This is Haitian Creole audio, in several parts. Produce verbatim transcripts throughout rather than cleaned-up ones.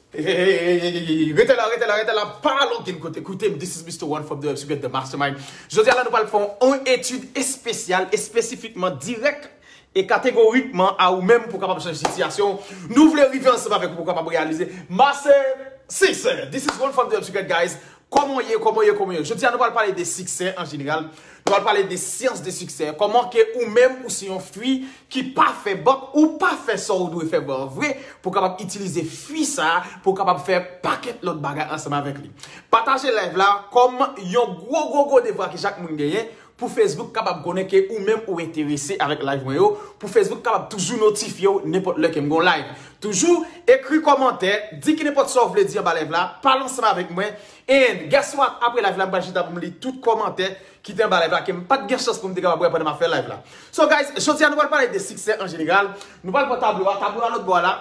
Hey, hey, hey, hey, hey, hey, rete la, rete la, rete la, pa al okenn kote. Koute m, this is Mister One from the Web Secret, the Mastermind. Jodi a la, nou pral fè yon etid espesyal, espesifikman dirèk e kategorikman a ou menm pou w kapab chanje sitiyasyon w. Nou vle rive ansanm avèk ou pou w kapab reyalize massive success. This is One from the Web Secret, guys. Kòman w ye, kòman w ye, kòman w ye? Jodi a, nou pral pale de siksè an jeneral. Nou pral pale de syans de siksè. Kòman ke ou menm ou se yon fi ki pa fè bank, ou pa fè sa w dwe fè an vre, pou w kapab itilize fi sa a, pou w kapab fè pakèt lòt bagay ansanm avèk li. Pataje live la kòm yon gwo, gwo, gwo devwa ke chak moun genyen, pou Facebook kapab konnen ke ou menm ou enterese avèk live mwen yo, pou Facebook kapab toujou notifye w nenpòt lè ke m gon live. Toujou ekri kòmantè, di ki nenpòt sa w vle di anba live la, pale ansanm avèk mwen. And guess what? Apre live la, m pral chita pou m li tout kòmantè ki te anba live la, ke m pa t gen chans pou m te kapab wè pandan m ap fè live la. So guys, jodi a nou pral pale de siksè an jeneral. Nou pral pran tablo a, tablo a lòt bò a la.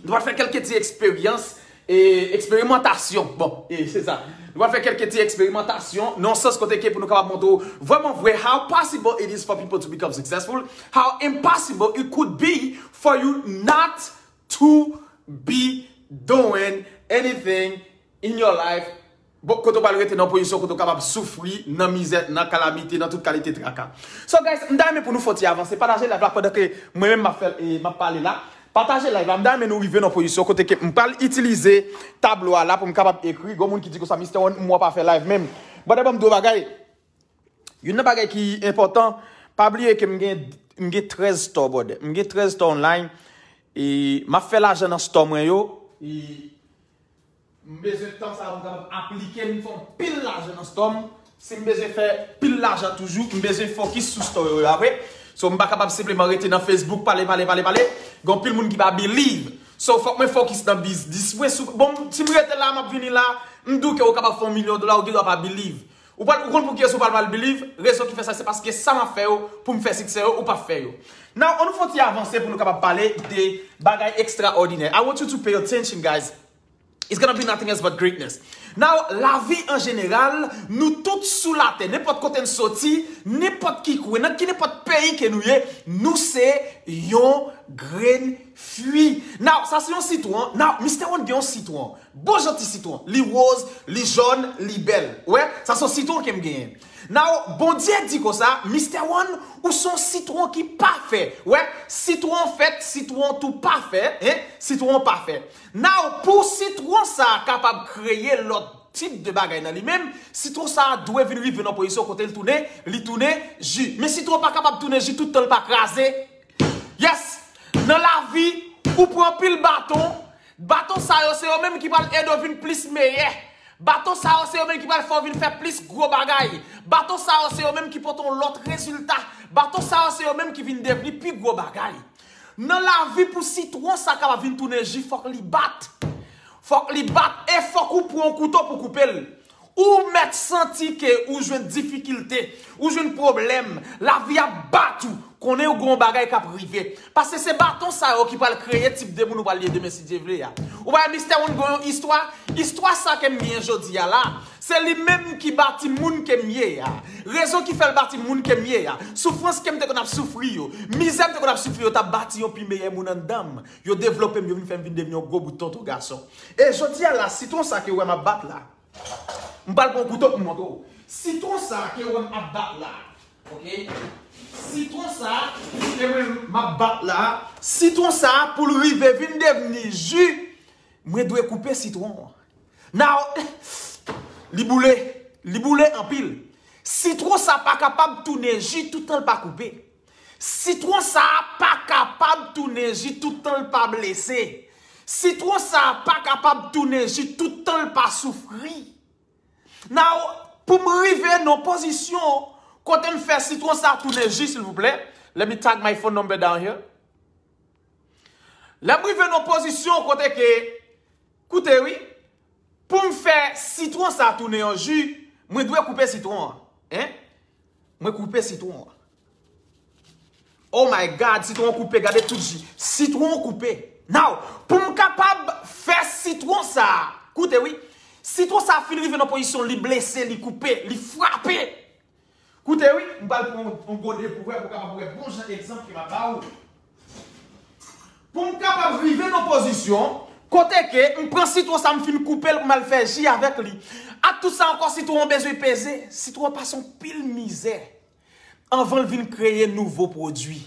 Nou pral fè kèlke ti eksperyans e eksperimantasyon. Bon, e se sa. Nou pral fè kèlke ti eksperimantasyon nan sans kote ke pou nou kapab montre w vrèman vre how possible it is for people to become successful, how impossible it could be for you not to be doing anything in your life. Bon, kote w pral rete nan pozisyon kote w kapab soufri nan mizè, nan kalamite, nan tout kalite traka. So guys, m ta renmen pou nou fè yon ti avanse, pataje live la pandan ke mwen menm m ap fè, e, m ap pale la. Pataje live la, m ta renmen nou rive nan pozisyon kote ke m pral itilize tablo a la pou m kapab ekri. Gon moun ki di konsa, Mister One, m wè w pa fè live menm. Brother, ban m di w yon bagay. Youn nan bagay ki enpòtan, pa bliye ke m gen, m gen trèz store, brother. M gen trèz store online. E m ap fè lajan nan store mwen yo. E m bezwen tan sa pou m kapab aplike, m fè yon pil lajan nan store m. Si m bezwen fè pil lajan toujou, m bezwen fokis sou store yo apre. So, m pa kapab senpleman rete nan Facebook, pale, pale, pale, pale. Gen anpil moun ki pa believe. So, fòk mwen fokis nan biznis mwen. Sou, bon, si m rete la, m ap vini la, m di w ke ou kapab fè yon milyon dola, ou gendwa pa believe. Ou pral, ou konn pou kiyès ou pral mal believe? Rezon ki fè sa, se paske sa m ap fè yo, pou m fè siksè yo, ou p ap fè yo. Now, ann nou fè yon ti avanse pou nou kapab pale de bagay ekstraòdinè. I want you to pay attention, guys. It's gonna be nothing else but greatness. Now, lavi an jeneral, nou tout sou latè, nenpòt kote n soti, nenpòt ki kwen, nan ki nenpòt peyi ke nou ye, nou se yon grenn fwi. Now, sa se yon sitwon. Now, Mister One gen yon sitwon. Bon jan ti sitwon. Li woz, li jòn, li bèl. Ou wè, sa se yon sitwon ke m genyen. Now, Bondye di konsa, Mister One, ou se yon sitwon ki pafè. Ou wè, sitwon fèt, sitwon tou pafè, hein? Sitwon pafè. Now, pou sitwon sa a kapab kreye lòt tip de bagay nan li menm, sitwon sa a dwe vin rive nan pozisyon kote l tounen, li tounen ji. Men sitwon pa kapab tounen ji tout tan l pa kraze. Yes! Nan lavi, ou pran anpil baton. Baton sa yo, se yo menm ki pral ede w vin plis meyè. Baton sa yo, se yo menm ki pral fè w vin fè plis gwo bagay. Baton sa yo, se yo menm ki pote yon lòt rezilta. Baton sa yo, se yo menm ki vin devni pi gwo bagay. Nan lavi, pou sitwon sa kapab vin tounen ji, fòk li bat. Fòk li bat e fòk ou pran yon kouto pou koupe l. Ou mèt santi ke ou jwenn difikilte, ou jwenn pwoblèm, lavi ap bat ou, konnen ou gen yon bagay k ap rive. Paske se baton sa yo ki pral kreye tip de moun ou pral ye demen si Dye vle a. Ou pa wè Mister One gen yon istwa? Istwa sa ke m genyen jodi a la, se li menm ki bati moun ke m ye a. Rezon ki fè l bati moun ke m ye a, soufrans ke m te konn ap soufri yo, mizè m te konn ap soufri yo, t ap bati yon pi meyè moun anndan m. Yo devlope m, yo vin fè m vin devni yon gwo bout tonton gason. E jodi a la, sitwon sa ke w wè m ap bat la, m pral pran kouto pou m montre w. Sitwon sa ke w wè m ap bat la, ok? Sitwon sa ke mwen m ap bat la, sitwon sa pou l rive vin devni ji, mwen dwe koupe sitwon an. Now, li boule, li boule anpil. Sitwon sa pa kapab tounen ji toutan l pa koupe. Sitwon sa a pa kapab tounen ji toutan l pa blese. Sitwon sa a pa kapab tounen ji toutan l pa soufri. Now, pou m rive nan pozisyon kote m fè sitwon sa a tounen ji, silvouplè, let me tag my phone number down here. Lè m rive nan pozisyon kote ke, koute wi, pou m fè sitwon sa tounen an ji, mwen dwe koupe sitwon an. Hein? Mwen koupe sitwon an. Oh my God, sitwon an koupe, gade tout ji. Sitwon an koupe. Now, pou m kapab fè sitwon sa, koute wi, sitwon sa fin rive nan pozisyon li blese, li koupe, li frape. Koute wi, m pral pran yon, yon gode pou wè, pou kapab wè bon jan egzanp ke m ap ba ou. Pou m kapab rive nan pozisyon Kote ke m pran sitwon sa, m fin koupe l pou m al fè ji avèk li. Ak tout sa ankò, sitwon an bezwen peze. Sitwon an pase yon pil mizè anvan l vin kreye nouvo pwodui.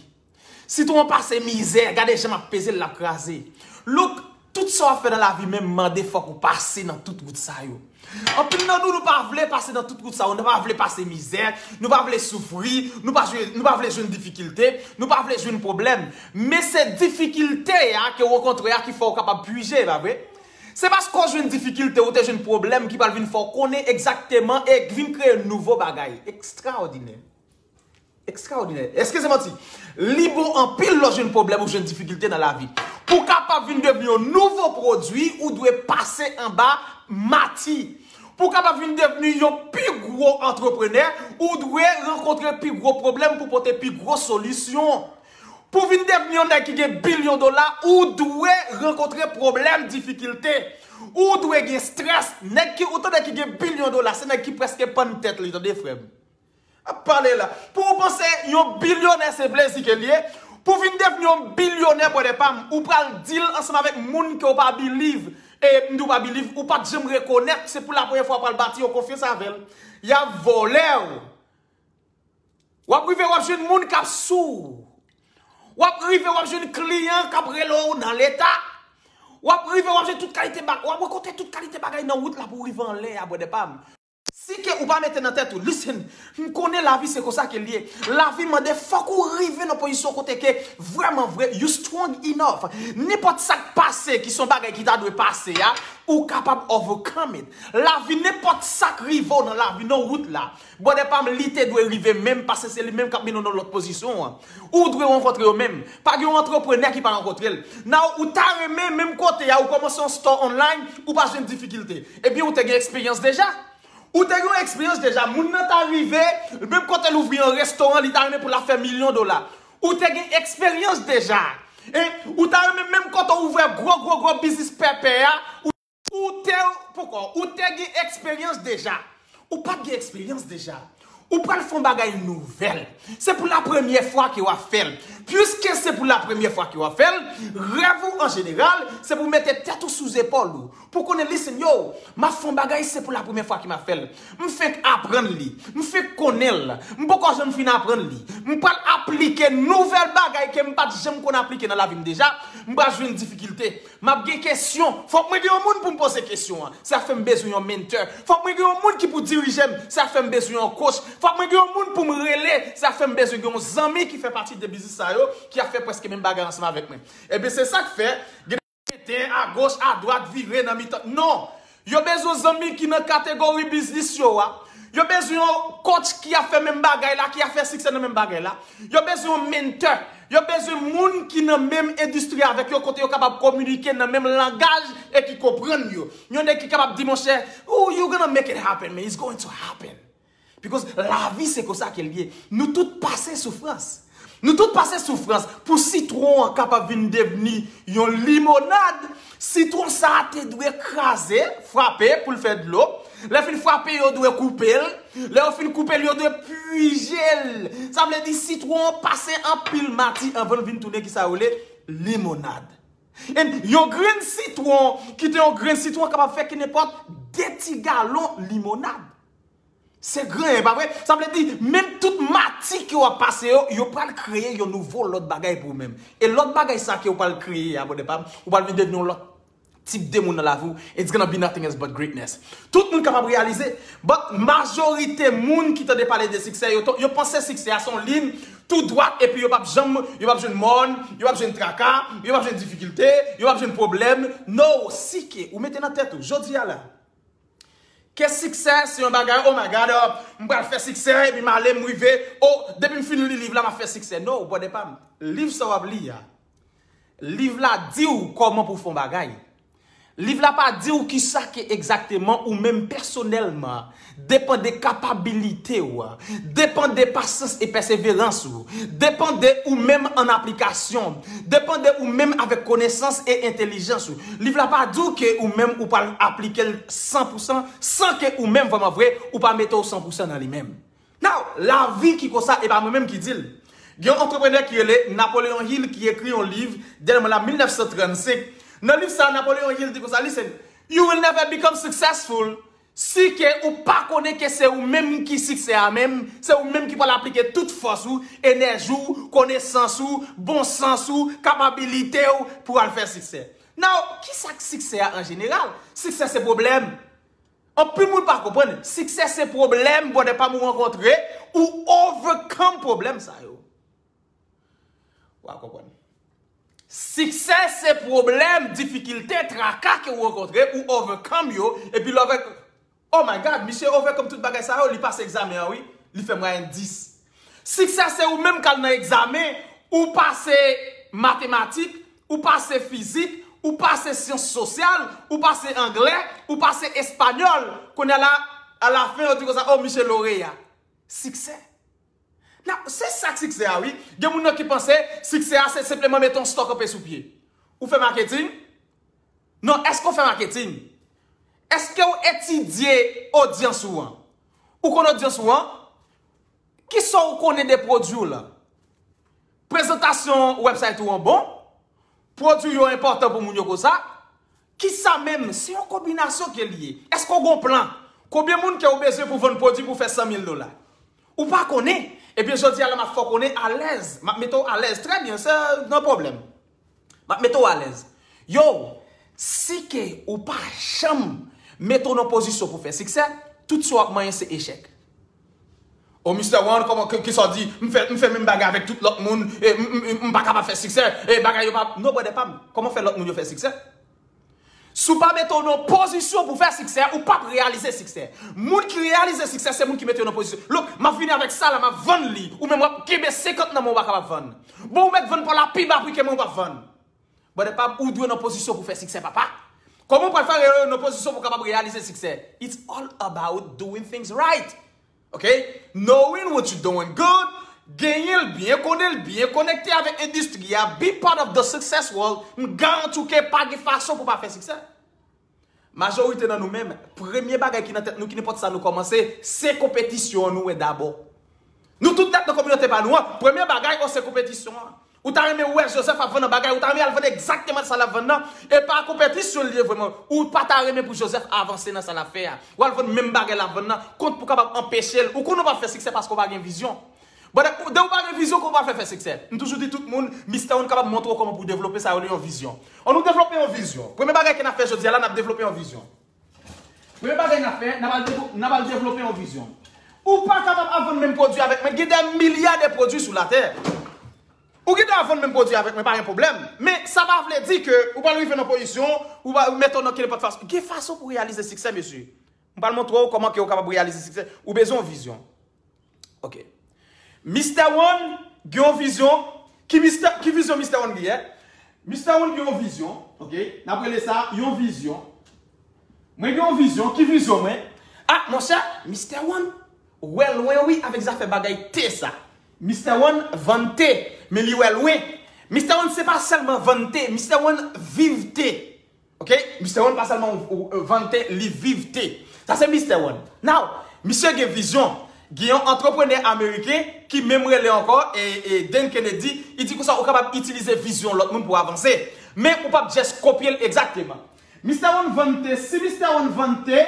Sitwon an pase mizè, gade jan m ap peze l, l ap kraze. Look, tout sa w ap fè nan lavi menm mande fòk ou pase nan tout wout sa yo. Anpil nan nou, nou pa vle pase nan tout wout sa yo, nou pa vle pase mizè, nou pa vle soufri, nou pa, nou pa vle jwenn difikilte, nou pa vle jwenn pwoblèm. Men se difikilte a ke w rankontre a ki fè w kapab pwije, pa vre? Se paske w jwenn difikilte, ou te jwenn pwoblèm ki pral vin fè w konnen egzakteman e vin kreye nouvo bagay. Ekstraòdinè. Ekstraòdinè. Èske se manti? Li bon anpil lè w jwenn pwoblèm ou jwenn difikilte nan lavi. Pou w kapab vin devni yon nouvo pwodui, ou dwe pase anba mati. Pou w kapab vin devni yon pi gwo antreprenè, ou dwe rankontre pi gwo pwoblèm pou pote pi gwo solisyon. Pou w vin devni yon nèg ki gen bilyon dola, ou dwe rankontre pwoblèm, difikilte. Ou dwe gen strès. Nèg ki, ou tande ki gen bilyon dola, se nèg ki prèske pann tèt li, tande frè m. Ap pale la. Pou w panse yon bilyonè se plezi ke l ye, pou w vin devni yon bilyonè, brother pa m, ou pral deal ansanm avèk moun ke w pa believe. E m di w pa believe, ou pa t janm rekonèt, se pou la premyè fwa w pral bati yon konfyans avè l. Y ap vòlè w. W ap rive, w ap jwenn moun k ap sou w. W ap rive, w ap jwenn kliyan k ap rele w nan leta. W ap rive, w ap jwenn tout kalite bagay. W ap rankontre tout kalite bagay nan wout la pou w rive anlè a, brother pa m. Si ke ou pa mete nan tèt ou, listen, m konnen lavi se konsa ke l ye. Lavi mande fòk ou rive nan pozisyon kote ke vrèman vre, you strong enough. Nenpòt sa k pase ki se yon bagay ki ta dwe pase a, ou kapab overcome it. Lavi, nenpòt sa k rive w nan lavi, nan wout la, brother pa m, li te dwe rive menm, paske se li menm k ap mennen w nan lòt pozisyon an. Ou dwe rankontre yo menm. Pa gen yon antreprenè ki pa rankontre l. Now, ou ta renmen menm kote a, ou kòmanse yon store online, ou pa jwenn difikilte. Ebyen, ou te gen eksperyans deja. Ou te gen yon eksperyans deja. Moun nan ta rive, menm kote l ouvri yon restoran, li ta renmen pou l ap fè milyon dola. Ou te gen eksperyans deja. E ou ta renmen menm kote w ouvè gwo, gwo, gwo biznis pèpè a, ou, ou te, poko, ou te gen eksperyans deja. Ou pa t gen eksperyans deja. Ou pral fè yon bagay nouvèl. Se pou la premyè fwa ke w ap fè l. Piske se pou la premyè fwa ke w ap fè l, rèv ou an jeneral, se pou w mete tèt ou sou zepòl ou. Pou konnen, listen, yo, m ap fè yon bagay, se pou la premyè fwa ke m ap fè l. M fenk aprann li. M fenk konnen l. M poko janm fin aprann li. M pral aplike nouvèl bagay ke m pa t janm konn aplike nan lavi m deja. M pral jwenn difikilte. M ap gen kesyon. Fòk mwen gen yon moun pou m poze kesyon an. Sa fè m bezwen yon mentor. Fòk mwen gen yon moun ki pou dirije m. Sa fè m bezwen yon coach. Fòk mwen gen yon moun pou m rele. Sa fè m bezwen gen yon zanmi ki fè pati de biznis sa yo, ki ap fè prèske menm bagay ansanm avèk mwen. Ebyen, se sa k fè, gen nèg ki mete a goch, a dwat, vire nan mitan. Non! Yo bezwen zanmi ki nan kategori biznis yo a. Yo bezwen yon coach ki ap fè menm bagay la, ki ap fè siksè nan menm bagay la. Yo bezwen yon mentor. Yo bezwen moun ki nan menm endistri avèk yo, kote yo kapab kominike nan menm langaj e ki konprann yo. Yon nèg ki kapab di, monchè, oh, you gonna make it happen, man. It's going to happen. Because lavi se konsa ke l ye. Nou tout pase soufrans. Nou tout pase soufrans. Pou sitwon an kapab vin devni yon limonad, sitwon sa a te dwe kraze, frape pou l fè dlo. Lè fin frape, yo dwe koupe l. Lè yo fin koupe l, yo dwe pwije l. Sa vle di sitwon an pase anpil mati anvan l vin tounen kisa yo rele limonad. And yon grenn sitwon, ki te yon grenn sitwon, kapab fè ki nenpòt de ti galon limonad. Se grenn, pa vre? Sa vle di, menm tout mati ke w ap pase yo, yo pral kreye yon nouvo lòt bagay pou ou menm. E lòt bagay sa ke w pral kreye a, brother pa m, ou pral vin devni yon lòt tip de moun nan lavi w. It's gonna be nothing else but greatness. Tout moun kapab reyalize, but majorite moun ki tande pale de siksè, yo, yo panse siksè a se yon liy tou dwat, epi yo p ap janm, yo p ap jwenn mòn, yo p ap jwenn traka, yo p ap jwenn difikilte, yo p ap jwenn pwoblèm. No, si ke ou mete nan tèt ou, jodi a la, ke siksè se yon bagay, oh my God, oh, m pral fè siksè, epi m ale, m rive, oh, depi m fin li liv la, m ap fè siksè. No, brother pa m. Liv sa w ap li a, liv la di w kòman pou w fè yon bagay. Liv la pa di w kisa ke egzakteman ou menm pèsonèlman, depan de kapabilite w, depan de pasyans e pèseverans ou, depan de ou menm an aplikasyon, depan de ou menm avèk konesans e entèlijans ou. Liv la pa di w ke ou menm ou pral aplike l san pou san, san ke ou menm vrèman vre, ou pa mete w san pou san nan li menm. Now, lavi ki konsa, e pa mwen menm ki di l. Gen yon antreprenè ki rele Napoleon Hill ki ekri yon liv, dènye mwa la, mil nèf san trannsenk. Nan liv sa, Napoleon Hill di konsa, listen, you will never become successful si ke ou pa konnen ke se ou menm ki siksè a menm, se ou menm ki pral aplike tout fòs ou, enèji w, konesans ou, bon sans ou, kapabilite w pou al fè siksè. Now, ki sa k siksè a an jeneral? Siksè se pwoblèm. Anpil moun pa konprann. Siksè se pwoblèm, bòdè pa m ou rankontre, ou overcome pwoblèm sa yo. Ou a konprann. Siksè se pwoblèm, difikilte, traka ke ou rankontre, ou overcome yo, epi lè w vin, oh my God, misye overcome tout bagay sa yo, li pase egzamen an, wi, li fè mwayèn dis. Siksè se ou menm k al nan egzamen, ou pase matematik, ou pase fizik, ou pase syans sosyal, ou pase anglè, ou pase espanyòl. Kounye a la, alafen, yo di konsa, oh, misye loreya. Siksè. Nan, se sa k siksè a, wi. Gen moun nan ki panse siksè a se senpleman mete yon store kanpe sou pye. Ou fè maketing? Non, èske w fè maketing? Èske w etidye odyans ou an? Ou konn odyans ou an? Kisa w konnen de pwodui w lan? Prezantasyon website ou an bon? Pwodui yo enpòtan pou moun yo konsa? Kisa menm? Se yon konbinasyon ke li ye. Èske w gen yon plan? Konbyen moun ke w bezwen pou vann pwodui pou fè san mil dola? Ou pa konnen. Ebyen, jodi a la, m ap fè w konnen alèz. M ap mete w alèz. Trè byen, se nan pwoblèm. M ap mete w alèz. Yo, si ke ou pa janm mete w nan pozisyon pou fè siksè, tout sa w ap manyen se echèk. O, Mister One, kòman, ki, ki sa w di? M fè, m fè menm bagay avèk tout lòt moun, e m, m, m, m pa kapab fè siksè, e bagay yo pa, non, brother pa m, kòman fè lòt moun yo fè siksè? Si w pa mete w nan pozisyon pou fè siksè, ou p ap reyalize siksè. Moun ki reyalize siksè, se moun ki mete yo nan pozisyon. Look, m ap vini avèk sa la, m ap vann li. Ou menm w ap kenbe senkant nan men w, ou pa kapab vann. Bon, ou mèt vann pa w la pi ba pri ke mwen, ou p ap vann. Brother pa m, ou dwe nan pozisyon pou fè siksè, papa. Kòman w pral fè reyalize nan pozisyon pou w kapab reyalize siksè? It's all about doing things right. Ok? Knowing what you doing good, genyen l byen, konnen l byen, konekte avèk endistri a, be part of the success world, m garanti w ke pa gen fason pou pa fè siksè. Majorite nan nou menm, premye bagay ki nan tèt nou, ki nenpòt sa nou kòmanse, se konpetisyon an nou wè dabò. Nou tout nèt nan kominote pa nou an, premye bagay, o, se konpetisyon an. Ou ta renmen wè Joseph ap vann nan bagay, ou ta renmen al vann egzakteman sa l ap vann nan. E pa konpetisyon li ye vrèman. Ou pa ta renmen pou Joseph avanse nan sa l ap fè a. W al vann menm bagay l ap vann nan, kont pou kapab anpeche l. Ou konnen w p ap fè siksè paske w pa gen vizyon. Bon, de, de ou pa gen vizyon, kòman w ap fè fè siksè? M toujou di tout moun, Mister One kapab montre w kòman pou w devlope sa yo rele yon vizyon. An nou devlope yon vizyon. Premye bagay ke n ap fè jodi a la, n ap devlope yon vizyon. Premye bagay n ap fè, n ap al devlo-, n ap al devlope yon vizyon. Ou pa kapab ap vann menm pwodui avèk mwen. Gen dè milya de pwodui sou latè. Ou gen dwa vann menm pwodui avèk mwen, pa gen pwoblèm. Men sa pa vle di ke ou pral rive nan pozisyon, ou va mete w nan kenenpòt fason. Gen fason pou reyalize siksè, mesye. M pral montre w kòman ke w kapab reyalize siksè. Ou bezwen yon vizyon. Ok. Mister One gen yon vizyon. Ki, Mister, ki vizyon Mister One genyen? Mister One gen yon vizyon. Ok. N ap rele sa yon vizyon. Mwen gen yon vizyon. Ki vizyon mwen? Ah, monchè, Mister One wè lwen wi avèk zafè bagay te sa. Mister One vann te, men li wè lwen. Mister One se pa sèlman vann te, Mister One viv te. Ok? Mister One pa sèlman vann te, li viv te. Sa se Mister One. Now, misye gen vizyon. Gen yon antreprenè ameriken ki menm rele ankò, e, e Dan Kennedy, li di konsa ou kapab itilize vizyon lòt moun pou avanse. Men ou p ap just kopye l egzakteman. Mister One vann te, si Mister One vann te,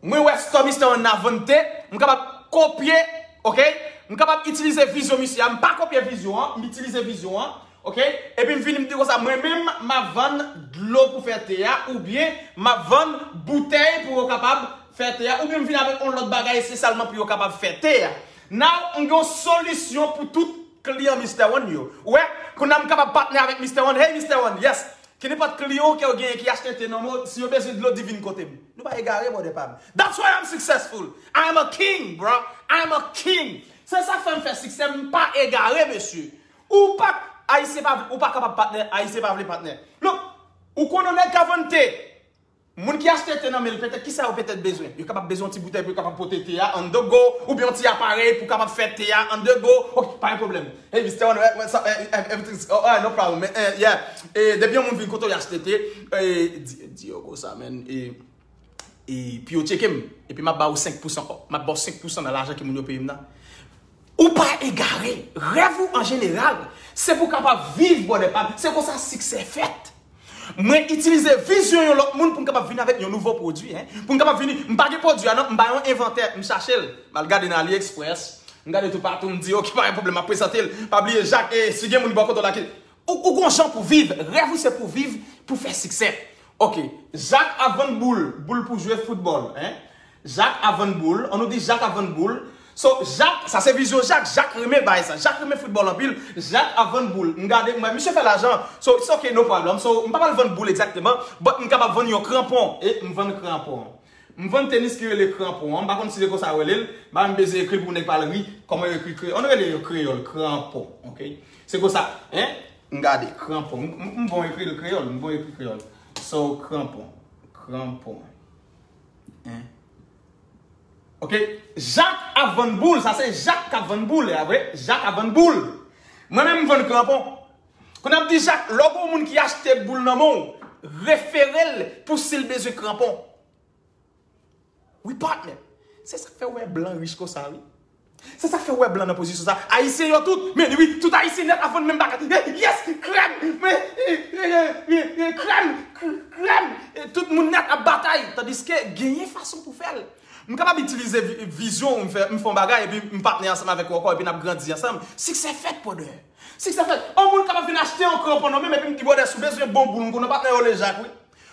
mwen wè store Mister One nan vann te, m kapab kopye, ok? M kapab itilize vizyon misye a, m pa kopye vizyon an, m itilize vizyon an, ok? Epi m vini m di konsa, mwen menm, m ap vann dlo pou fè te a, oubyen m ap vann boutèy pou yo kapab fè te a, oubyen m vin avèk yon lòt bagay espesyalman pou yo kapab fè te a. Now, m gen yon solisyon pou tout kliyan Mister One yo. Ou wè, kounye a m kapab patnè avèk Mister One. Hey, Mister One, yes. Kenenpòt kliyan ke w genyen ki achte te nan mwen, si yo bezwen dlo, di vin kote m. Nou pa egare, brother pa m. That's why I'm successful. I am a king, bro. I am a king. Se sa k fè m fè siksè, m pa egare, mesye. Ou pa, Ayisyen pa, ou pa kapab patnè, Ayisyen pa vle patnè. Look, ou konnen nèg ka vann te. Moun ki achte te nan men l, petèt, kisa yo petèt bezwen? Yo kapab bezwen yon ti boutèy pou yo kapab pote te a on the go, oubyen yon ti aparèy pou kapab fè te a on the go. Ok, pa gen pwoblèm. Hey, Mister One, eh, what's up? Eh, eh, everything's, oh, ah, no problem, man. Eh, yeah. E depi yon moun vin kote w, y achte te, e, di, di yo konsa, man. E, e, pou yo tcheke m. Epi m ap ba w senk pousan, m ap ba w senk pousan nan lajan ke moun yo peye m nan. Ou pa egare. Rèv ou an jeneral, se pou w kapab viv, brother pa m. Se konsa siksè fèt. Mwen itilize vizyon yon lòt moun pou m kapab vini avèk yon nouvo pwodui, hein. Pou m kapab vini, m pa gen pwodui a non, m ba yon envantè, m chache l. M al gade nan AliExpress, m gade toupatou, m di, "Ok, pa gen pwoblèm, m ap prezante l." Pa bliye, Jak, e, si gen moun bò kote w la ki, ou, ou gon jan pou viv, rèv ou se pou viv, pou fè siksè. Ok, Jak ap vann boul, boul pou jwe foutbòl, hein. Jak ap vann boul, an nou di Jak ap vann boul. So, Jak, sa se vizyon Jak, Jak renmen bay sa, Jak renmen foutbòl anpil, Jak ap vann boul. M gade, m wè, misye fè lajan, so, it's ok, no problem. So, m pa pral vann boul egzakteman, but m kapab vann yon kranpon, e m vann kranpon. M vann tenis ki rele kranpon an, m pa konn si se konsa yo rele l, m pa menm bezwen ekri l pou nèg pa al ri, kòman yo ekri kreyòl, an nou rele yo kreyòl, kranpon, ok? Se konsa, hein? M gade, kranpon, m, m, m bon ekri l kreyòl, m bon ekri kreyòl. So, kranpon, kranpon. Hein? Ok, Jak ap vann boul, sa se Jak k ap vann boul, e vre, Jak ap vann boul. Mwen menm m vann kranpon. Kounye a m di Jak, lè w gen yon moun ki achte boul nan men w, refere l pou si l bezwen kranpon. Wi, partner. Se sa k fè w wè blan rich konsa, wi. Se sa k fè w wè blan nan pozisyon sa. Ayisyen yo tout, men wi, tout Ayisyen nèt ap vann menm bagay. Eh, yes, krèm, men, eh, eh, eh, eh, eh, krèm, kr- krèm. Eh, tout moun nèt ap batay. Tandiske genyen fason pou fè l. M kapab itilize vi- vizyon, m fè, m fè yon bagay, epi m patnè ansanm avèk ou ankò, epi n ap grandi ansanm. Siksè fèt, brother. Siksè fèt. Yon moun kapab vin achte yon kranpon nan men m, epi m di, brother, si w bezwen bon boul, m konnen patnè yo le Jak, wi.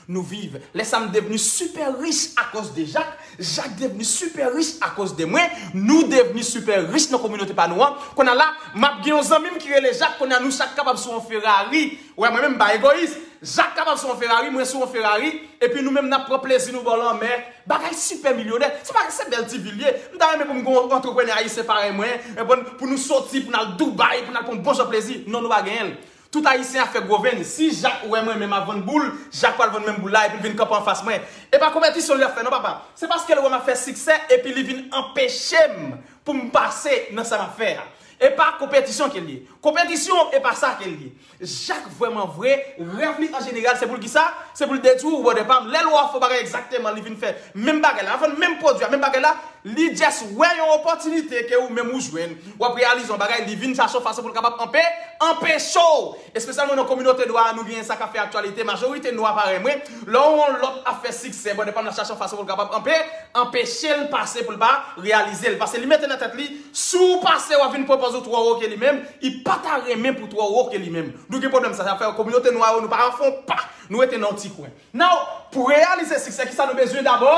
Nou viv. Lè sa m devni sipè rich akoz de Jak, Jak devni sipè rich akoz de mwen, nou devni sipè rich nan kominote pa nou an. Kounye a la, m ap gen yon zanmi m ki rele Jak, kounye a nou chak kapab sou yon Ferrari. Wè, mwen menm m pa egoyis. Jak kapab sou yon Ferrari, mwen sou yon Ferrari, epi nou menm n ap pran plezi nou bò lanmè. Bagay sipè milyonè. Se pa, se bèl ti vi l ye. M ta renmen pou m gen yon antreprenè ayisyen parèy mwen, e, pou, pou nou soti, pou n al Dubai, pou n al pran bon jan plezi. Non, nou pa genyen l. Tout Ayisyen ap fè gwo venn. Si Jak wè mwen menm ap vann boul, Jak pral vann menm boul la epi l vin kanpe anfas mwen. E pa konpetisyon li ap fè non, papa. Se paske l wè m ap fè siksè epi li vin anpeche m pou m pase nan sa m ap fè a. E pa konpetisyon ke l ye. Konpetisyon, e pa sa ke l ye. Jak vrèman vre, rèv li an jeneral, se pou l kisa? Se pou l detwi w, brother pa m. Lè l wè w ap fè yon bagay egzakteman, li vin fè menm bagay la, l ap vann menm pwodui a, menm bagay la, li just wè yon opòtinite ke ou menm ou jwenn, w ap reyalize yon bagay, li vin chache yon fason pou l kapab anpe, anpeche w. Espesyalman nan kominote nwa a, nou genyen sa k ap fè aktyalite, majorite nwa parèy mwen, lè yon lòt ap fè siksè, brother pa m nan chache yon fason pou l kapab anpe, anpeche l pase pou l pa reyalize l. Paske li mete nan tèt li, si w pase, w ap vin pran pòz ou twò wo ke li menm, li pa ta renmen pou twò wo ke li menm. Nou gen pwoblèm sa, sa fè kominote nwa yo, nou pa fè yon pa, nou rete nan yon ti kwen. Now, pou reyalize siksè, kisa nou bezwen dabò?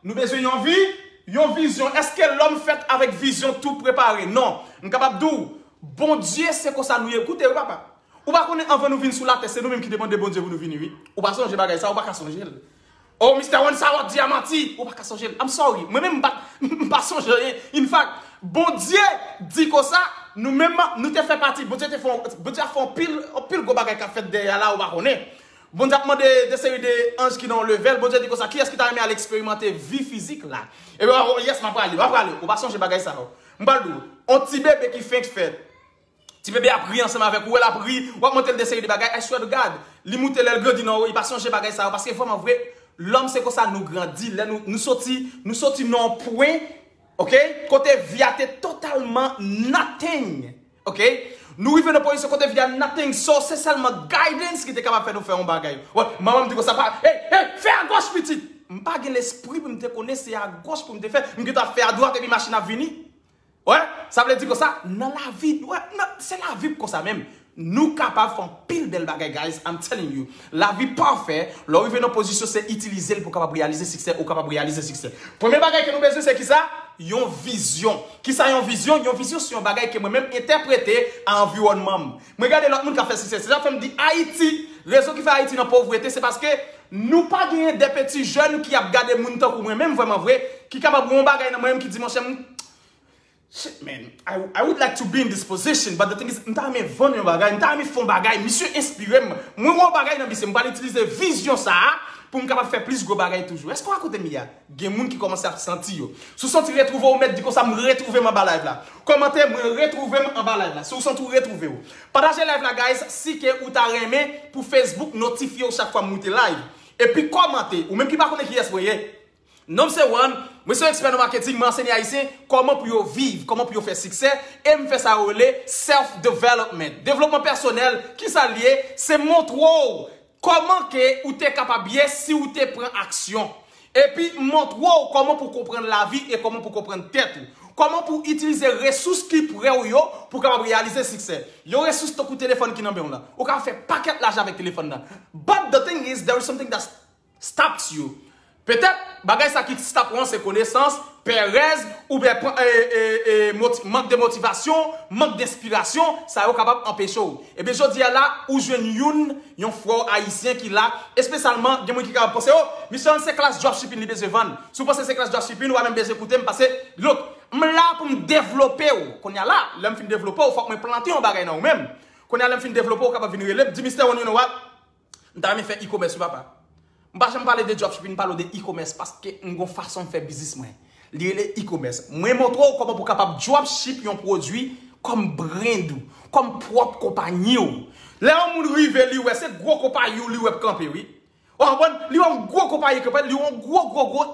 Nou bezwen yon vi, yon vizyon. Èske lòm fèt avèk vizyon tou prepare? Non. M kapab di w, Bondye se konsa nou ye. Koute, wi, papa. Ou pa konnen anvan nou vin sou latè, se nou menm ki te mande Bondye pou nou vini, wi. Ou pa sonje bagay sa, ou pa ka sonje l. Oh, Mister One, sa w ap di a manti. Ou pa ka sonje l. I'm sorry. Mwen menm, m pa, m pa sonje anyen. In fact, Bondye di konsa, nou menm, nou te fè pati. Bondye te fè, Bondye ap fè anpil, anpil gwo bagay k ap fèt dèyè a la, ou pa konnen. Bondye ap mande de seri de anj ki nan yon level. Bondye di konsa, kiyès ki ta renmen al eksperimante vi fizik la? Ebyen, oh, yes, m ap prale, m ap prale. Ou pa sonje bagay sa yo. M pral di w, yon ti bebe ki fenk fèt. Ti bebe ap ri ansanm avèk ou, wè l ap ri, w ap montre l de seri de bagay. I swear to God, li moute lè l grandi non, li pa sonje bagay sa yo. Paske vrèman vre, lòm se konsa nou grandi. Lè nou, nou soti, nou soti nan yon pwen, ok, kote vi a te totalman nothing. Ok? Nou rive nan pozisyon kote vi a nothing, so se sèlman guidance ki te kapab fè nou fè yon bagay. Wè, manman m di konsa, pa, hey, hey, fè agoch, pitit! M pa gen lespri pou m te konnen se agoch pou m te fè. M gentan ap fè adwat epi machin ap vini. Wè, sa vle di konsa, nan lavi, wè, nan, se lavi konsa menm. Nou kapab fè anpil bèl bagay, guys, I'm telling you. Lavi pafè, lè w rive nan pozisyon, se itilize l pou w kapab reyalize siksè, ou kapab reyalize siksè. Premye bagay ke nou bezwen, se kisa? Yon vizyon. Kisa yon vizyon? Yon vizyon se yon bagay ke mwen menm entèprete a anviwònman m. Mwen gade lòt moun k ap fè siksè. Se sa k fè m di Ayiti, rezon ki fè Ayiti nan povrete, se paske nou pa genyen de peti jèn ki ap gade moun tankou mwen menm vrèman vre, ki kapab wè yon bagay nan mwen menm ki di, monchè, m, shit, man, I, I would like to be in this position, but the thing is, m ta renmen vann yon bagay, m ta renmen fè yon bagay, misye enspire m. Mwen wè yon bagay nan misye, m pral itilize vizyon sa a pou m kapab fè plis gwo bagay toujou. Èske w wè kote m ye a? Gen moun ki kòmanse ap santi yo. Si w santi retwouve w, mèt di konsa, m retwouve m anba live la. Kòmante, mwen retwouve m anba live la. Si w santi w retwouve w. Pataje live la, guys, si ke ou ta renmen pou Facebook notifye w chak fwa m moute live. Epi kòmante, ou menm ki pa konnen kiyès mwen ye. Non m se One, mwen se yon ekspè nan marketing, mwen ansenye Ayisyen kòman pou yo viv, kòman pou yo fè siksè, e m fè sa yo rele self development. Devlopman pèsonèl, kisa l ye? Se montre w Kòman ke ou te kapab ye si ou te pran aksyon? Epi montre w kòman pou konprann lavi e kòman pou konprann tèt ou. Kòman pou itilize resous ki prè w yo pou kapab reyalize siksè. Yon resous tankou telefòn ki nan men w la. Ou ka fè pakèt lajan avèk telefòn nan. But the thing is, there is something that stops you. Petèt, bagay sa ki stop ou an se konesans, pèrèz, oubyen pran- e, e, e, moti- mank de motivasyon, mank de enspirasyon, sa yo kapab anpeche w. Ebyen, jodi a la, ou jwenn youn, yon frè w ayisyen ki la, espesyalman, gen moun ki kapab panse, oh, Michel, se klas dropshipping li bezwen vann. Si w panse se klas dropshipping, ou pa menm bezwen koute m, paske, look, m la pou m devlope w. Kounye a la, lè m fin devlope w, fòk mwen plante yon bagay nan ou menm. Kounye a, lè m fin devlope w, ou kapab vin rele m, di, Mister One, you know what? M ta renmen fè e-commerce, wi, papa. M pa janm pale de dropshipping, m pale de e-commerce, paske m gon fason m fè biznis mwen. Li rele e-commerce. Mwen montre w kòman pou w kapab dropship yon pwodui kòm brand ou, kòm pwòp konpayi w. Lè yon moun rive, li wè se gwo konpayi w, li wè k kanpe, wi. Ou konprann? Li wè yon gwo konpayi k kanpe, li wè yon gwo, gwo, gwo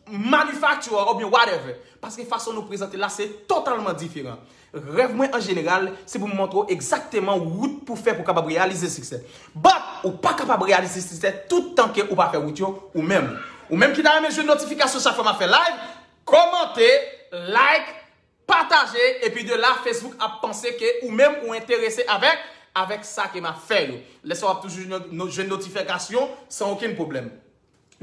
manufacturer oubyen whatever. Paske fason nou prezante la, se totalman diferan. Rèv mwen an jeneral, se pou m montre w egzakteman wout pou fè pou w kapab reyalize siksè. But, ou pa kapab reyalize siksè tout tan ke ou pa fè wout yo ou menm. Ou menm ki ta renmen jwenn notifikasyon chak fwa m ap fè live, kòmante, like, pataje, epi de la, Facebook ap panse ke ou menm ou enterese avèk, avèk sa ke m ap fè yo. Lè sa w ap toujou jwenn no- jwenn notifikasyon san okenn pwoblèm.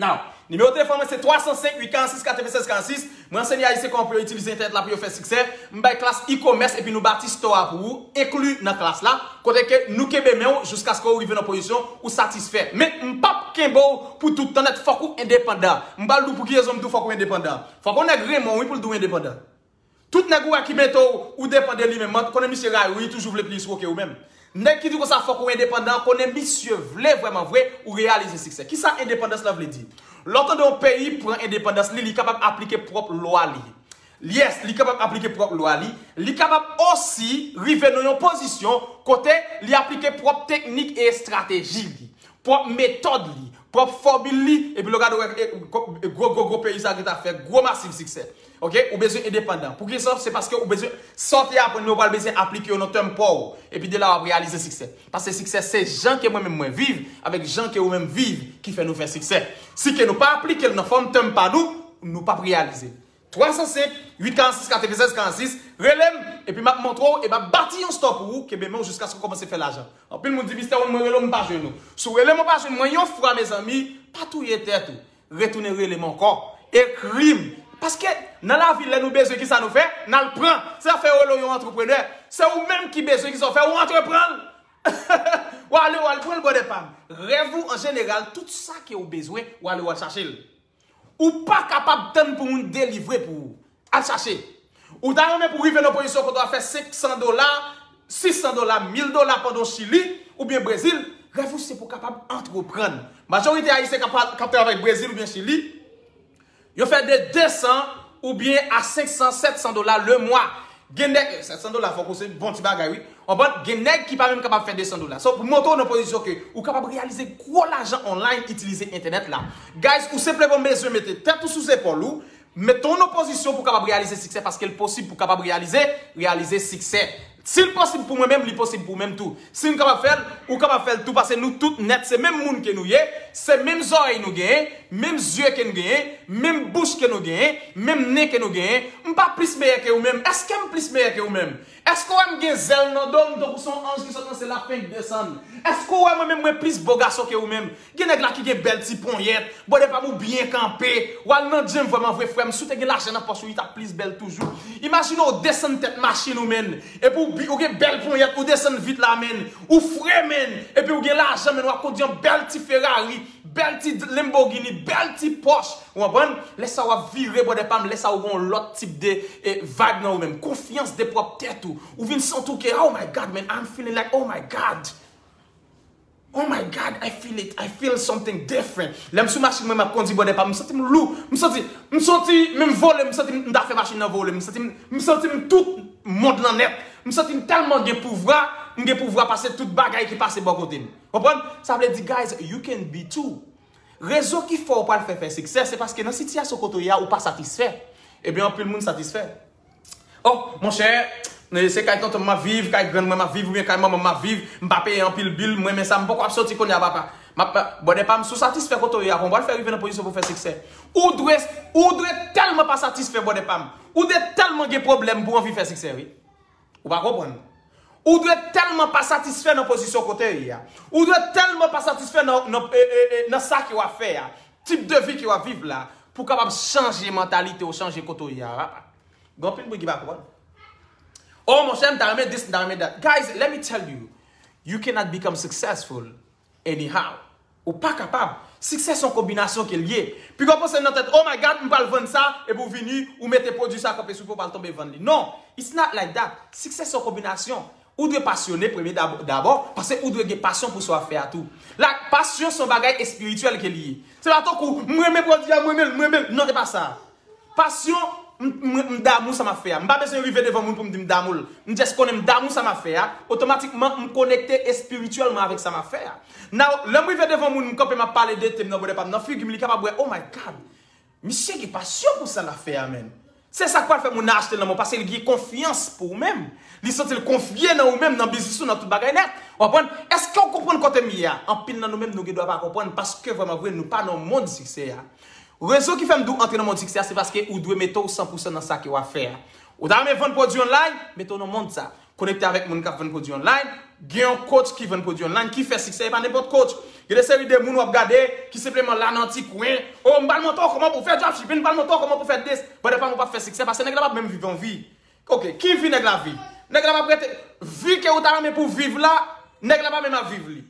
Now, nimewo telefòn mwen se twa san senk uit karannsis katrevennsèz karannsis. Mwen ansenye Ayisyen kòman pou yo itilize entènèt la pou yo fè siksè. M bay klas e-commerce epi nou bati store a pou ou, enkli nan klas la, kote ke nou kenbe men w jiskaske w rive nan pozisyon ou satisfè. Men m p ap kenbe w pou tout tan nèt, fòk ou endepandan. M pral di w pou ki rezon m di w fòk ou endepandan. Fòk yon nèg renmen w, wi, pou l di w endepandan. Tout nèg ou wè ki mete w, ou depann de li menm, man, konnen misye rayi w, li toujou vle plis woke ou menm. Nèg ki di konsa fòk ou endepandan, konnen misye vle vrèman vre ou reyalize siksè. Kisa endepandans lan vle di? Lè w tande yon peyi pran endepandans li, li kapab aplike pwòp lwa li. Yes, li kapab aplike pwòp lwa li. Li kapab osi rive nan yon pozisyon kote li aplike pwòp teknik e estrateji li, pwòp metòd li, pwòp fòmil li, epi lè w gade w wè, e, gwo, gwo, gwo peyi sa gentan fè gwo masiv siksè. Ok? Ou bezwen endepandan. Pou ki sa? Se paske ou bezwen sa w te aprann yo, ou pral bezwen aplike yo nan tèm pa w. Epi de la w ap reyalize siksè. Paske siksè se jan ke mwen menm mwen viv, avèk jan ke ou menm viv, ki fè nou fè siksè. Si ke nou pa aplike l nan fòm tèm pa nou, nou p ap reyalize l. Twa san senk uit karannsis katrevennsèz karannsis, rele m, epi m ap montre w, e m ap bati yon store pou ou, kenbe men w jiskaske w kòmanse fè lajan. Anpil moun di, Mister One, mwen rele w, m pa jwenn ou. Si w rele m, ou pa jwenn mwen yon fwa, mezanmi, pa touye tèt ou. Retounen rele m ankò. Ekri m. Paske nan lavi, lè nou bezwen, kisa nou fè? N al pran. Se sa fè yo rele w yon antreprenè. Se ou menm ki bezwen, kisa w fè? Ou antreprann. W ale, w al pran l, bòdè pa m. Rèv ou, an jeneral, tout sa ke w bezwen, w ale, w al chache l. Ou pa kapab tann pou moun delivre pou ou. Al chache. Ou ta renmen pou w rive nan pozisyon kote w ap fè senk san dola, sis san dola, mil dola pandan w Chili oubyen Brezil, rèv ou se pou w kapab antreprann. Majorite Ayisyen k ap, k ap travay Brezil oubyen Chili, yo fè de de san oubyen a senk san, sèt san dola le mwa. Gen nèg, sèt san dola, fòk ou se bon ti bagay, wi. Ou konprann? Gen nèg ki pa menm kapab fè de san dola. So, pou montre w nan pozisyon ke ou kapab reyalize gwo lajan online, itilize entènèt la. Guys, ou senpleman bezwen mete tèt ou sou zepòl ou, mete w nan pozisyon pou w kapab reyalize siksè, paske l posib pou w kapab reyalize, reyalize siksè. Si l posib pou mwen menm, li posib pou ou menm tou. Si m kapab fè l, ou kapab fè l tou, paske nou tout nèt se menm moun ke nou ye, se menm zòrèy nou genyen, menm zye ke n genyen, menm bouch ke nou genyen, menm nen ke nou genyen. M pa plis meyè ke ou menm. Èske m plis meyè ke ou menm? Èske w wè m gen zèl nan do m, tankou se yon anj ki sot nan syèl la fenk desann? Èske w wè mwen menm mwen plis bo gason ke ou menm? Gen nèg la ki gen bèl ti ponyèt, bòdè pa m ou byen kanpe, w al nan djim vrèman vre frè m, si w te gen lajan nan pòch ou, li t ap plis bèl toujou. Imajine w desann tèt machin ou menm, epi w bi- ou gen bèl ponyèt, ou desann vit la menm, ou fre menm, epi w gen lajan menm, w ap kondui yon bèl ti Ferrari, bèl ti Lamborghini, bèl ti Porsche, ou konprann? Lè sa w ap vire bòdè pa m, lè sa ou gen yon lòt tip de eh, vibe nan ou menm, konfyans de pwòp tèt ou, ou vin santi w ke, oh my God, man, I'm feeling like, oh my God. Oh my God, I feel it. I feel something different. Lè m sou machin mwen, m ap kondui bòdè pa m, m santi m lou. M santi, m santi menm vole, m santi m ta fè machin nan vole. M santi m, m santi m tout mond lan nèt. M santi m tèlman gen pouvwa, m gen pouvwa pase tout bagay ki pase bò kote m. Konprann? Sa vle di, guys, you can be too. Rezon ki fè w pral fè fè siksè, se paske nan sitiyasyon kote w ye a, ou pa satisfè. Ebyen, anpil moun satisfè. Oh, monchè, se kay tonton m ap viv, kay grann mwen m ap viv, oubyen kay manman m ap viv, m pa peye anpil bil, m renmen sa, m poko ap soti kounye a, papa. Bòdè pa m, si w satisfè kote w ye a, kòman w pral fè rive nan pozisyon pou w fè siksè? Ou dwe, ou dwe tèlman pa satisfè, bòdè pa m. Ou dwe tèlman gen pwoblèm pou w anvi fè siksè, wi. Ou pa konprann? Ou dwe tèlman pa satisfè nan pozisyon kote w ye a. Ou dwe tèlman pa satisfè nan, nan, e, e, e, nan sa ke w ap fè a. Tip de vi ke w ap viv la. Pou w kapab chanje mantalite w, chanje kote w ye a, papa. Gen anpil moun ki pa konprann. Oh, monchè, m ta renmen this, m ta renmen that. Guys, let me tell you. You cannot become successful anyhow. Ou pa kapab. Siksè se yon konbinasyon ke l ye. Piga w panse nan tèt, "Oh my God, m pral vann sa," epi w vini, ou mete pwodui sa kanpe sou pye, w pral tonbe vann li. Non, it's not like that. Siksè se yon konbinasyon. Ou dwe pasyone premye dabò, dabò, paske ou dwe gen pasyon pou sa w ap fè a tou. La, pasyon se yon bagay espirityèl ke li ye. Se pa tankou, "M renmen pwodui a, m renmen l, m renmen l." Non, e pa sa. Pasyon, m, m, m damou sa m ap fè a. M pa bezwen rive devan moun pou m di m damou l. M just konnen m damou sa m ap fè a. Otomatikman, m konekte espirityèlman avèk sa m ap fè a. Now, lè m rive devan moun, m kanpe, m ap pale de tem nan, bòdè pa m, nan figi m, li kapab wè, "Oh my God, misye gen pasyon pou sa l ap fè a, man." Se sa k pral fè moun nan achte l nan men w, paske li gen konfyans pou ou menm. Li santi l konfye nan ou menm, nan biznis ou, nan tout bagay nèt. W konprann? Èske w konprann kote m ye a? Anpil nan nou menm, nou gen dwa pa konprann, paske vrèman vre, nou pa nan mond siksè a. Rezon ki fè m di w antre nan mond siksè a, se paske ou dwe mete w san pou san nan sa ke w ap fè a. Ou ta renmen vann pwodui online? Mete w nan mond sa. Konekte avèk moun k ap vann pwodui online. Gen yon coach ki vann pwodui online, ki fè siksè, e pa nenpòt coach. Gen de seri de moun w ap gade ki senpleman la nan ti kwen. "Oh, m pral montre w kòman pou w fè dropshipping, m pral montre w kòman pou w fè this." Bòdè pa m, ou p ap fè siksè, paske nèg la p ap menm viv yon vi. Ok, ki vi nèg la viv? Nèg la p ap rete, vi ke ou ta renmen pou w viv la, nèg la pa menm ap viv li.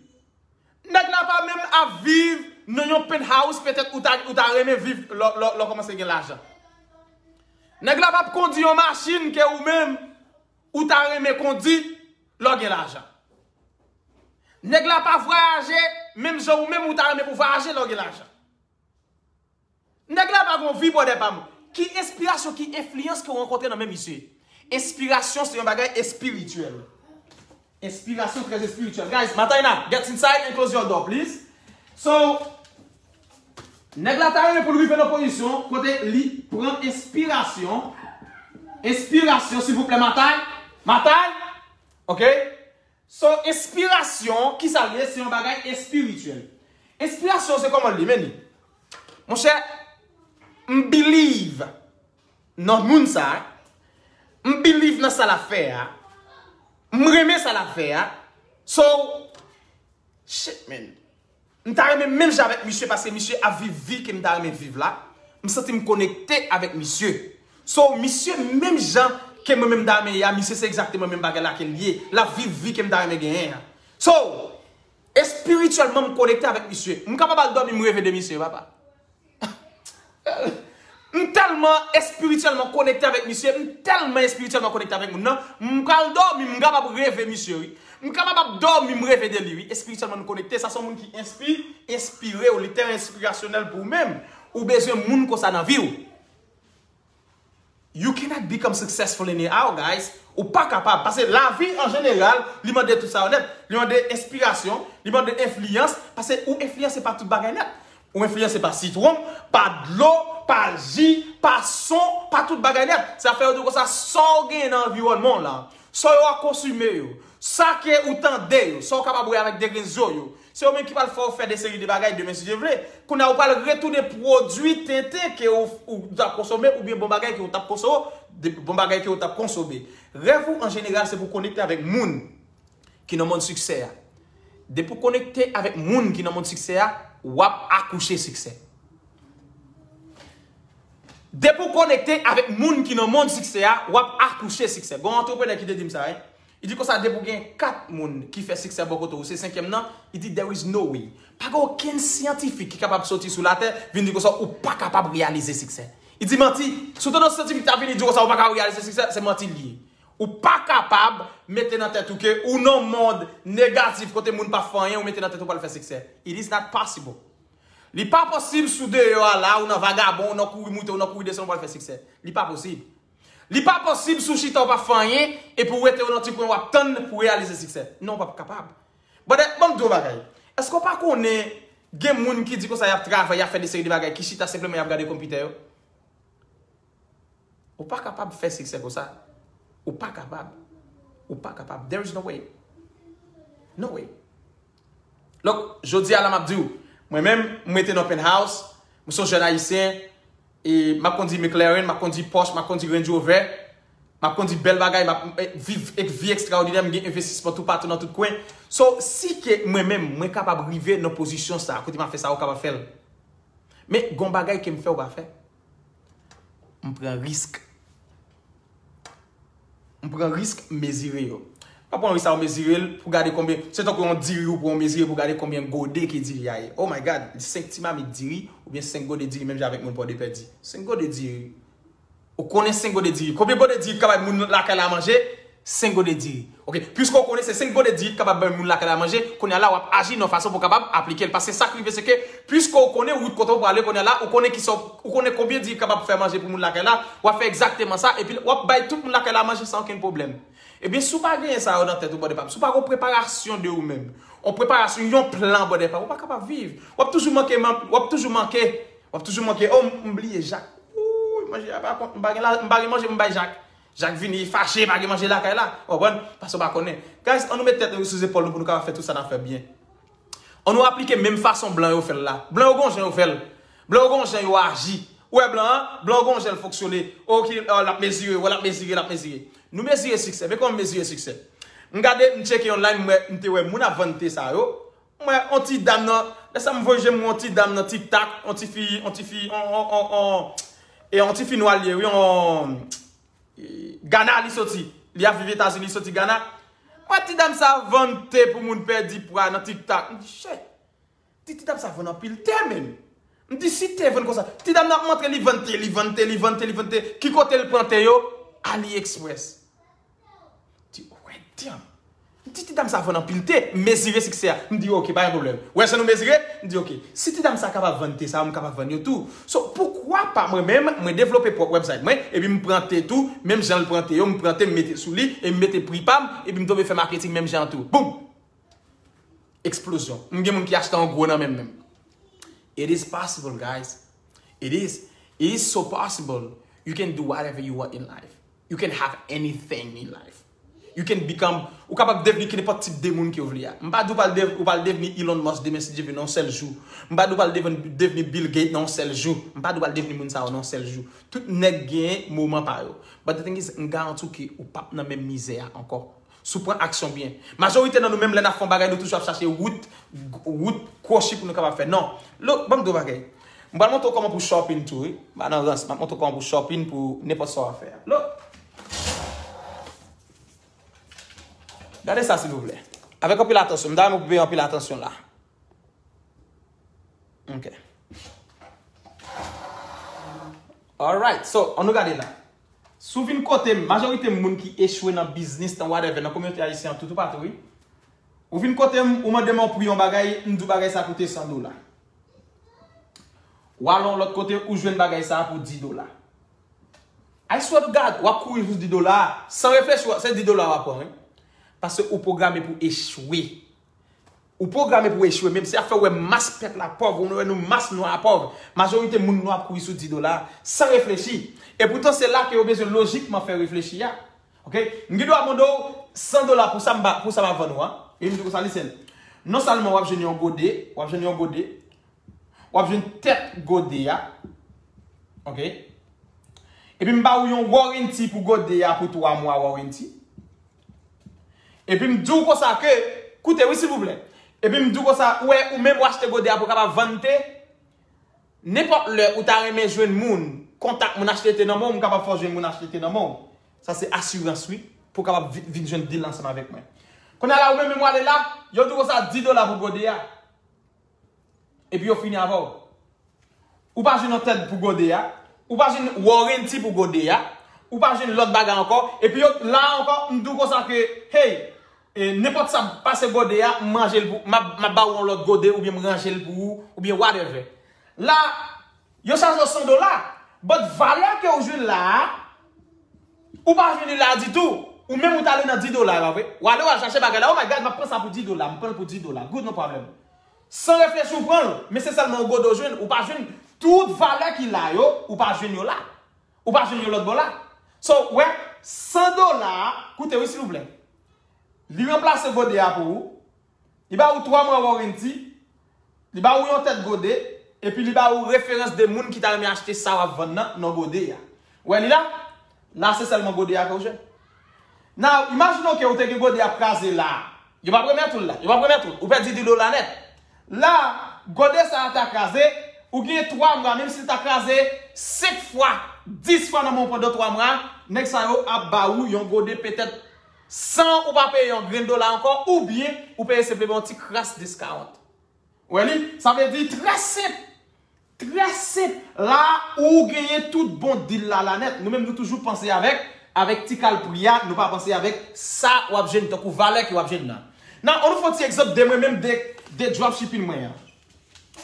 Nèg la pa menm ap viv nan yon penthouse, petèt ou ta, ou ta renmen viv lè, lè, lè w kòmanse gen lajan. Nèg la p ap kondi yon machin ke ou menm ou ta renmen kondi lè w gen lajan. Nèg la pa vwayaje menm jan ou menm ou ta renmen pou vwayaje lè w gen lajan. Nèg la pa gon vi, bòdè pa m. Ki enspirasyon, ki enfliyans ke w rankontre nan men misye? Enspirasyon se yon bagay espirityèl. Enspirasyon trè espirityèl. Guys, Mataina, get inside and close your door, please. So, nèg la ta renmen pou l rive nan pozisyon kote li pran enspirasyon. Enspirasyon, silvouplè, Matay. Matay? Ok? So, enspirasyon, ki sa l ye? Se yon bagay espirityèl. Enspirasyon, se kòman l ye, men li. Monchè, m believe nan moun sa a. M believe nan sa l ap fè a. M renmen sa l ap fè a. So, shit, man. M ta renmen menm jan avèk misye, paske misye ap viv vi ke m ta renmen viv la. M santi m konekte avèk misye. So, misye menm jan ke mwen menm m ta renmen ye a, misye se egzakteman menm bagay la ke l ye. L ap viv vi ke m ta renmen genyen an. So, espirityèlman, m konekte avèk misye. M kapab al dòmi, m reve de misye, papa. M tèlman espirityèlman konekte avèk misye, m tèlman espirityèlman konekte avèk moun nan, m pral dòmi, m kapab reve misye, wi. M kapab ap dòmi, m reve de li, wi. Espirityèlman, nou konekte. Sa se yon moun ki enspi-, enspire w, li trè enspirasyonèl pou ou menm. Ou bezwen moun konsa nan vi w. You cannot become successful anyhow, guys. Ou pa kapab. Paske lavi, an jeneral, li mande tout sa yo nèt. Li mande enspirasyon, li mande enfliyans. Paske ou enfliyanse pa tout bagay nèt. Ou enfliyanse pa sitwon, pa dlo, pa ji, pa son, pa tout bagay nèt. Sa fè yo di w konsa, sa w genyen nan anviwònman w la, sa yo ap konsime yo, sa ke ou tande yo, sa w kapab wè avèk de grenn zye w yo, se yo menm ki pral fè w fè de seri de bagay demen, si Dye vle. Kounye a, ou pral retounen pwodui tenten ke ou, ou t ap konsome, oubyen bon bagay ke ou t ap konso-, de, bon bagay ke ou t ap konsome. Rèv ou, an jeneral, se pou w konekte avèk moun ki nan mond siksè a. Depi w konekte avèk moun ki nan mond siksè a, w ap akouche siksè. Depi w konekte avèk moun ki nan mond siksè a, w ap akouche siksè. Gen yon antreprenè ki te di m sa, wi. Li di konsa, depi w gen kat moun ki fè siksè bò kote w, ou se senkyèm nan, li di, "There is no way." Pa gen okenn syantifik ki kapab soti sou latè, vin di konsa, ou pa kapab reyalize siksè. Li di manti. Si w tande yon syantifik ta vini di konsa, ou pa ka reyalize siksè, se manti li ye. Ou pa kapab mete nan tèt ou ke ou nan mond negatif kote moun p ap fè anyen, ou mete nan tèt ou pral fè siksè. It is not possible. Li pa posib si w deyò a la, ou nan vagabon, ou nan kouri moute, ou nan kouri desann, ou pral fè siksè. Li pa posib. Li pa posib si w chita, ou p ap fè anyen, epi w rete w nan ti kwen, w ap tann pou reyalize siksè. Non, w p ap kapab. Brother, ban m di w yon bagay. Èske w pa konnen gen moun ki di konsa y ap travay, y ap fè de seri de bagay, ki chita senpleman y ap gade konpitè yo? Ou pa kapab fè siksè konsa. Ou pa kapab. Ou pa kapab. There is no way. No way. Donk, jodi a la m ap di w, mwen menm, m rete nan penthouse, m se yon jèn ayisyen, e m ap kondi McLaren, m ap kondi Porsche, m ap kondi Range Rover, m ap kondi bèl bagay, m ap eh, viv ek vi ekstraòdinè, m gen envestisman toupatou nan tout kwen. So, si ke mwen menm, mwen kapab rive nan pozisyon sa, kote m ap fè sa, ou kapab fè l. Men, gon bagay ke m fè, ou pa fè. M pran risk. M pran risk, m mezire yo. Ou pran risk sa, ou mezire l pou gade konbyen. Se tankou yon diri ou pran, ou mezire pou gade konbyen gode ke diri a ye. Oh my God, senk ti mamit diri oubyen senk gode diri, menm jan avèk moun Pòdepè di. Senk gode diri. Ou konnen senk gode diri. Konbyen gode diri k kapab moun lakay la manje? Senk gode diri. Ok, piske ou konnen se senk gode diri k kapab bay moun lakay la manje, kounye a la w ap aji nan fason pou w kapab aplike l. Paske sa k rive se ke, piske ou konnen wout kote w prale kounye a la, ou konnen kisa, ou konnen konbyen diri k kapab fè manje pou moun lakay la, w ap fè egzakteman sa, epi w ap bay tout moun lakay la manje san okenn pwoblèm. Ebyen, si w pa genyen sa yo nan tèt ou, bòdè pa m, si w pa gen yon preparasyon de ou menm, yon preparasyon, yon plan, bòdè pa m, ou pa kapab viv. W ap toujou manke, w ap toujou manke, w ap toujou manke, oh, m bliye Jak. Ooh, manje a pa kont, m pa gen la, m pa gen manje pou m bay Jak. Jak vini fache, pa gen manje lakay la. Ou konprann? Paske w pa konnen. Guys, ann nou met tèt nou sou zepòl nou pou nou kapab fè tout sa n ap fè byen. Ann nou aplike menm fason blan yo fè l la. Blan yo gon jan yo fè l. Blan yo gon jan yo aji. Ou wè blan an? Blan yo gon jan l fonksyone. Ok, l ap mezire, wè l ap mezire, l ap mezire. Nou mezire siksè. Men kòman m mezire siksè? M gade, m tcheke online, m wè, m te wè moun ap vann te sa yo. M wè yon ti dam nan, lè sa m voye je m wè yon ti dam nan TikTok, yon ti fi, yon ti fi, yon, yon, yon, yon, e yon ti fi nwa l ye, wi, yon, e, Gana li soti. Li ap viv Etazini, li soti Gana. M wè ti dam sa vann te pou moun pèdi pwa nan TikTok. M di, shit. Di ti dam sa vann anpil te, menm. M di, si te vann konsa. Ti dam nan ap montre li vann te, li vann te, li vann te, li vann te. Ki kote l pran te yo? AliExpress. Di, oh, wè, damn. M di, ti dam sa vann anpil te. M mezire siksè a. M di, ok, pa gen pwoblèm. Wè jan nou mezire? M di, ok, si ti dam sa kapab vann te sa, m kapab vann yo tou. So, poukwa pa mwen menm, mwen devlope pwòp website mwen, epi m pran te tou, menm jan l pran te yo, m pran te, m mete sou li, e m mete pri pa m, epi m tonbe fè marketing menm jan an tou. Boom! Eksplozyon. M gen moun ki achte an gwo nan men m menm. It is possible, guys. It is. It is so possible. You can do whatever you want in life. You can have anything in life. You can become, ou kapab devni ki nenpòt tip de moun ke w vle a. M pa di w pral dev, ou pral devni Elon Musk demen si Dye vle nan yon sèl jou. M pa di w pral devni, devni Bill Gates nan yon sèl jou. M pa di w pral devni moun sa yo nan yon sèl jou. Tout nèg gen moman pa yo. But the thing is, m garanti w ke ou p ap nan menm mizè a ankò. Si w pran aksyon byen. Majorite nan nou menm, lè n ap fè yon bagay, nou toujou ap chache wout, wout kwochi pou nou kapab fè. Non. Look, ban m di w bagay. M pral montre w kòman pou shopping tou, wi. Pa nan rans, m ap montre w kòman pou shopping pou nenpòt sa w ap fè a. Look. Gade sa, silvouplè. Avèk anpil atansyon. M ta renmen pou peye anpil atansyon la. Ok. Alright, so, ann nou gade la. Si w vin kote m, majorite moun ki echwe nan biznis, nan whatever, nan kominote ayisyen an, toupatou, wi. Ou vin kote m, ou mande m yon pri yon bagay, m di w bagay sa koute san dola. W al yon lòt kote, ou jwenn bagay sa pou dis dola. I swear to God, w ap kouri pou dis dola, san reflechi, w ap, se dis dola w ap pran, wi. Paske ou pwograme pou echwe. Ou pwograme pou echwe, menm si ap fè w wè mas pèp la pòv, ou wè nou mas nwa a pòv. Majorite moun nwa ap kouri sou dis dola, san reflechi. E poutan se la ke yo bezwen lojikman fè reflechi a. Ok? M gen dwa mande w san dola pou sa m ba, pou sa m ap vann ou an. E m di w konsa, listen. Non sèlman w ap jwenn yon gode, w ap jwenn yon gode, w ap jwenn tèt gode a. Ok? Epi m ba ou yon warranty pou gode a pou twa mwa warranty. Epi m di w konsa ke, koute wi silvouplè. Epi m di w konsa, ou wè, ou menm w achte gode a pou w kapab vann te. Nenpòt lè ou ta renmen jwenn moun, kontak moun achte te nan men w, m kapab fè w jwenn moun achte te nan men w. Sa se asirans wi, pou w kapab vi- vin jwenn deal ansanm avèk mwen. Kounye a la ou menm menm w ale la, yo di w konsa dis dola pou gode a. Epi yo fini avè w. Ou pa jwenn yon tèt pou gode a. Ou pa jwenn warranty pou gode a. Ou pa jwenn lòt bagay ankò. Epi yo la ankò, m di w konsa ke, hey, e, nenpòt sa pase gode a, m manje l pou, m ap, m ap ba ou yon lòt gode, oubyen m ranje l pou ou, oubyen whatever. La, yo chaje w san dola. But valè ke ou jwenn la a, ou pa jwenn li la a ditou. Ou menm ou t ale nan dis dola, e pa vre? W ale w al chache bagay la, oh my God, m ap pran sa pou dis dola, m pran l pou dis dola. Good, no problem. San reflechi, ou pran l. Men se sèlman yon gode w jwenn. Ou pa jwenn tout valè ki la yo, ou pa jwenn yo la. Ou pa jwenn yo lòt bò la. So, w wè, san dola a, koute wi, silvouplè. Li ranplase gode a pou ou. Li ba ou twa mwa warranty, li ba ou yon tèt gode, epi li ba ou referans de moun ki ta renmen achte sa w ap vann nan, nan gode a. Ou wè li la? La se sèlman gode a ke w jwenn. Now, imajine w ke ou te gen gode a ap kraze la. Yo p ap remèt ou l la. Yo p ap remèt ou l. Ou pèdi de dola nèt. La, gode sa a ta kraze, ou gen twa mwa, menm si l ta kraze senk fwa, dis fwa nan men w pandan twa mwa, nèg sa yo ap ba ou yon gode petèt san ou pa peye yon grenn dola ankò, oubyen ou peye senpleman yon ti kras discount. Ou wè li? Sa vle di trè senp. Trè senp. La, ou genyen tout bon deal la, la nèt. Nou menm, nou toujou panse avèk, avèk ti kal pri a, nou pa panse avèk sa w ap jwenn, tankou valè ke w ap jwenn nan. Nan, ann nou fè yon ti egzanp de mwen menm, de, de dropshipping mwen an.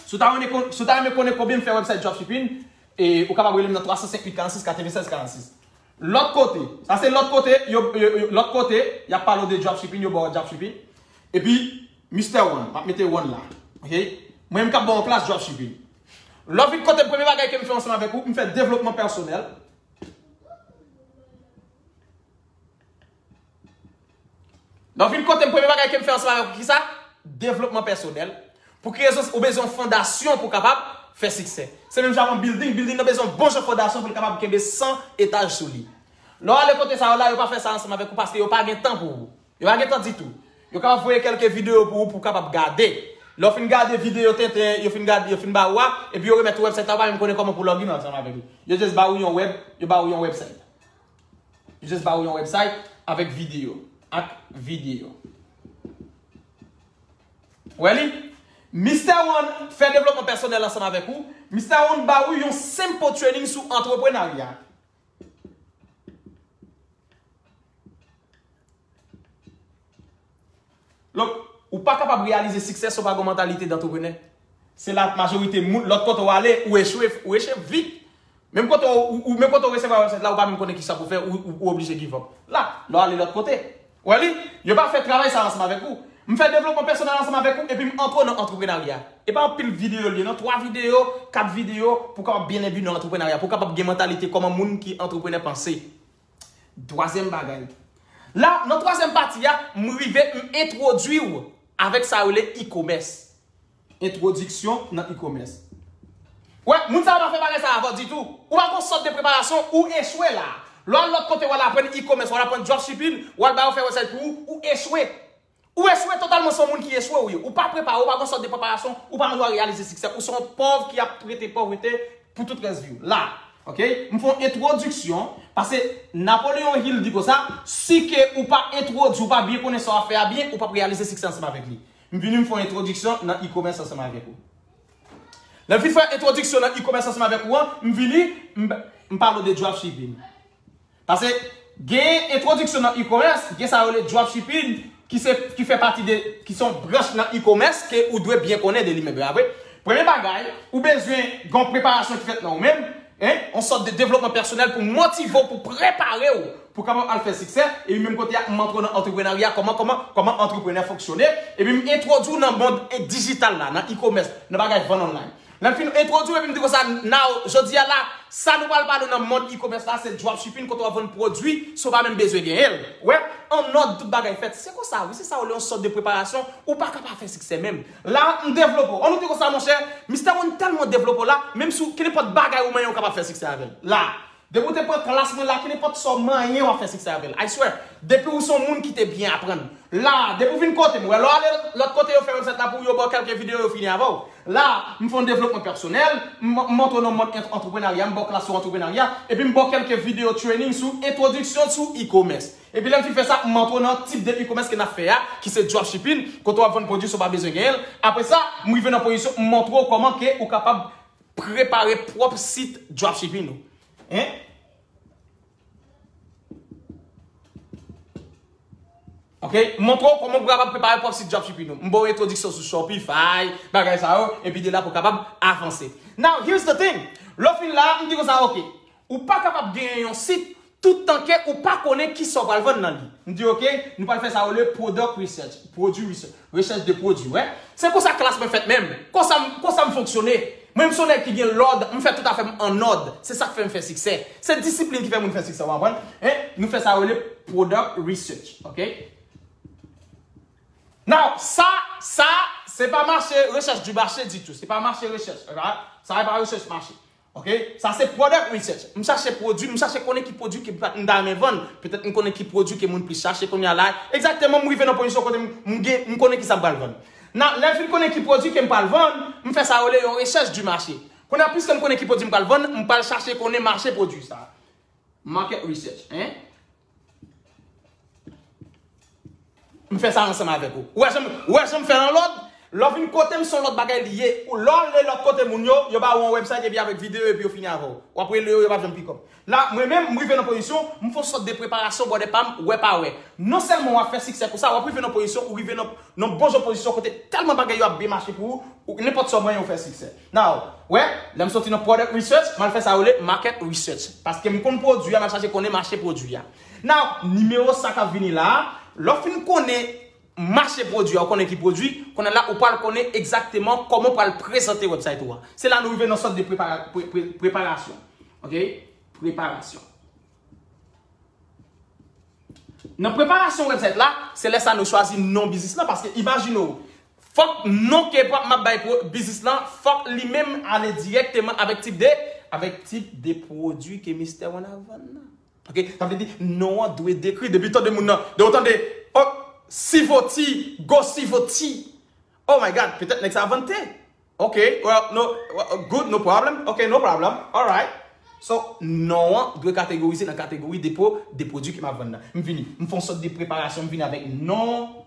Si w ta renmen kon-, si w ta renmen konnen konbyen m fè website dropshipping, e ou kapab rele m nan twa san senk uit karannsis katrevennsèz karannsis. Lòt kote, sa se lòt kote, yo, yo, yo- lòt kote, y ap pale w de dropshipping, yo ba w dropshipping. Epi, Mister One, m ap mete One la. Ok? Mwen menm k ap ba w klas dropshipping. Lè w vin kote m, premye bagay ke m fè ansanm avèk ou, m fè devlopman pèsonèl. Lè w vin kote m, premye bagay ke m fè ansanm avèk ou, ki sa? Devlopman pèsonèl. Pou ki rezon? Ou bezwen yon fondasyon pou w kapab fè siksè. Se menm jan ak yon building. Building nan bezwen yon bon jan fondasyon pou l kapab kenbe san etaj sou li. Lè w ale kote sa yo la, yo pa fè sa ansanm avèk ou paske yo pa gen tan pou ou. Yo pa gen tan ditou. Yo kapab voye kèlke videyo pou ou, pou w kapab gade. Lè w fin gade videyo tenten, yo fin gade, yo fin ba ou a, epi yo remèt ou website la, ou pa menm konnen kòman pou w login ansanm avèk li. Yo just ba ou yon web, yo ba ou yon website. Yo just ba ou yon website avèk videyo. Ak videyo. Ou wè li? Mister One fè devlopman pèsonèl ansanm avèk ou. Mister One ba ou yon simple training sou antreprenarya. Donk, ou pa kapab reyalize siksè si w pa gen yon mantalite d antreprenè. Se la majorite moun, lòt kote w ale, ou echwe, ou echwe vit. Menm kote w, ou, ou, menm kote w resevwa website la, ou pa menm konnen kisa pou fè, ou, ou, ou oblije give up. La, lè w ale lòt kote. Ou wè li? Yo pa fè travay sa ansanm avèk ou. M fè devlopman pèsonèl ansanm avèk ou, epi m antre w nan antreprenarya. E pa anpil videyo l ye, non, twa videyo, kat videyo, pou w kapab byen enbi nan antreprenarya, pou w kapab gen mantalite kòman moun ki antreprenè panse. Twazyèm bagay. La, nan twazyèm pati a, m rive, m entwodui w avèk sa yo rele e-commerce. Entwodiksyon nan e-commerce. Wè, moun sa yo pa fè bagay sa avan ditou. Ou pa gon sòt de preparasyon, ou echwe la. Lè w al lòt kote, w al aprann e-commerce, w al aprann dropshipping, w al ba yo fè website pou ou, ou echwe. Ou echwe totalman, se yon moun ki echwe ou ye. Ou pa prepare, ou pa gon sòt de preparasyon, ou pa gen dwa reyalize siksè. Ou se yon pòv ki ap rete pòvrete pou tout rès vi w. La, ok? M fè yon entwodiksyon, paske Napoleon Hill di konsa, si ke ou pa entwodui, ou pa byen konnen sa w ap fè a byen, ou p ap reyalize siksè ansanm avèk li. M vini, m fè yon entwodiksyon nan e-commerce ansanm avèk ou. Lè m fin fè entwodiksyon nan e-commerce ansanm avèk ou an, m vini, m, m pale w de dropshipping. Paske gen entwodiksyon nan e-commerce, gen sa yo rele dropshipping, ki se, ki fè pati de, ki se yon branch nan e-commerce ke ou dwe byen konnen de li menm, pa vre? Premye bagay, ou bezwen gen yon preparasyon ki fèt nan ou menm, en, yon sòt de devlopman pèsonèl pou motive w, pou prepare w, pou kapab al fè siksè, epi menm kote a, m antre w nan antreprenarya, kòman, kòman, kòman antreprenè fonksyone, epi m entwodui w nan mond, e, dijital la, nan e-commerce, nan bagay vann online. Lè m fin entwodui w, epi m di konsa, now, jodi a la, sa nou pral pale nan mond e-commerce la, se dropshipping, kote w ap vann pwodui, san w pa menm bezwen genyen l. Wè, an òd tout bagay fèt. Se konsa, wi, se sa w rele yon sòt de preparasyon, ou pa ka pa fè siksè menm. La, m devlope w. An nou di konsa, monchè, Mister One tèlman devlope w la, menm si w, kenenpòt bagay ou manyen, ou kapab fè siksè avè l. La, depi w te pran klas mwen la, kenenpòt sa w manyen, w ap fè siksè avè l. I swear, depi w se yon moun ki te byen aprann. La, depi w vin kote m, wè, lè w ale lòt kote, yo fè website la pou w, yo ba w kèlke videyo, yo fini avè w. La, m fè yon devlopman pèsonèl, m, m montre w nan mond ant-, antreprenarya, m ba w klas sou antreprenarya, epi m ba w kèlke videyo training sou entwodiksyon sou e-commerce. Epi lè m fin fè sa, m montre w nan tip de e-commerce ke n ap fè a, ki se dropshipping, kote w ap vann pwodui san w pa bezwen genyen l. Apre sa, m rive nan pozisyon, m montre w kòman ke ou kapab prepare pwòp sit dropshipping ou. Hein? Ok, m montre w kòman w kapab prepare pwòp sit dropshipping ou. M ba w entwodiksyon sou Shopify, bagay sa yo, epi de la pou w kapab avanse. Now, here's the thing. Lè w fin la, m di konsa, ok, ou pa kapab genyen yon sit toutan ke ou pa konnen kisa w pral vann nan li. M di, ok, nou pral fè sa yo rele product research, produit research, rechèch de pwodui, wè. Se konsa klas mwen fèt menm. Konsa m, konsa m fonksyone. Mwen, m se yon nèg ki gen lòd, m fè tout afè m an òd. Se sa k fè m fè siksè. Se disiplin ki fè moun fè siksè, w konprann? Hein? Nou fè sa yo rele product research, ok? Now, sa, Sa, se pa mache, rechèch di mache ditou. Se pa mache rechèch. Sa, se pa rechèch mache. Ok? Sa, se product research. M chache pwodui, m chache konnen ki pwodui ke m ta renmen vann. Petèt m konnen ki pwodui ke moun plis chache kounye a la. Egzakteman, m rive nan pozisyon kote m, m gen, m konnen ki sa m pral vann. Nan, lè m fin konnen ki pwodui ke m pral vann, m fè sa yo rele yon rechèch di mache. Kounye a, piske m konnen ki pwodui m pral vann, m pral chache konnen mache pwodui sa. Market research, hein? M fè sa ansanm avèk ou. Ou wè jan m, ou wè jan m fè an lòd? Lè w vin kote m, se yon lòt bagay li ye. Ou lè w ale lòt kote moun yo, yo ba ou yon website epi avèk videyo epi yo fini avè w. W ap rele yo, yo p ap janm pick up. La, mwen menm, m rive nan pozisyon, m fè yon sòt de preparasyon, bòdè pa m, wè pa wè. Non sèlman w ap fè siksè konsa, w ap rive nan pozisyon, ou rive nan, nan bon jan pozisyon kote tèlman bagay yo ap byen mache pou ou, ou nenpòt sa w manyen ou fè siksè. Now, wè, lè m soti nan product research, m al fè sa yo rele market research. Paske m konn pwodui a, m al chache konnen mache pwodui a. Now, nimewo sa k ap vini la a, lè w fin konnen mache pwodui a, ou konnen ki pwodui, kounye a la ou pral konnen egzakteman kòman ou pral prezante website ou a. Se la nou rive nan sòt de prepara, pre, pre, preparasyon. Ok? Preparasyon. Nan preparasyon website la, se lè sa nou chwazi non biznis lan, paske imajine w, fòk non ke m ap bay pou biznis lan, fòk li menm ale dirèkteman avèk tip de, avèk tip de pwodui ke Mistè One ap vann nan. Ok? Sa vle di, non an dwe dekri. Depi w tande moun nan, depi w tande, oh, Sivoti, go Sivoti. Oh my God, petèt nèg sa vann te. Ok, well, no, well, good, no problem. Ok, no problem. Alright. So, non an dwe kategorize nan kategori de pwo, de pwodui ke m ap vann nan. M vini, m fè yon sòt de preparasyon, m vini avèk non.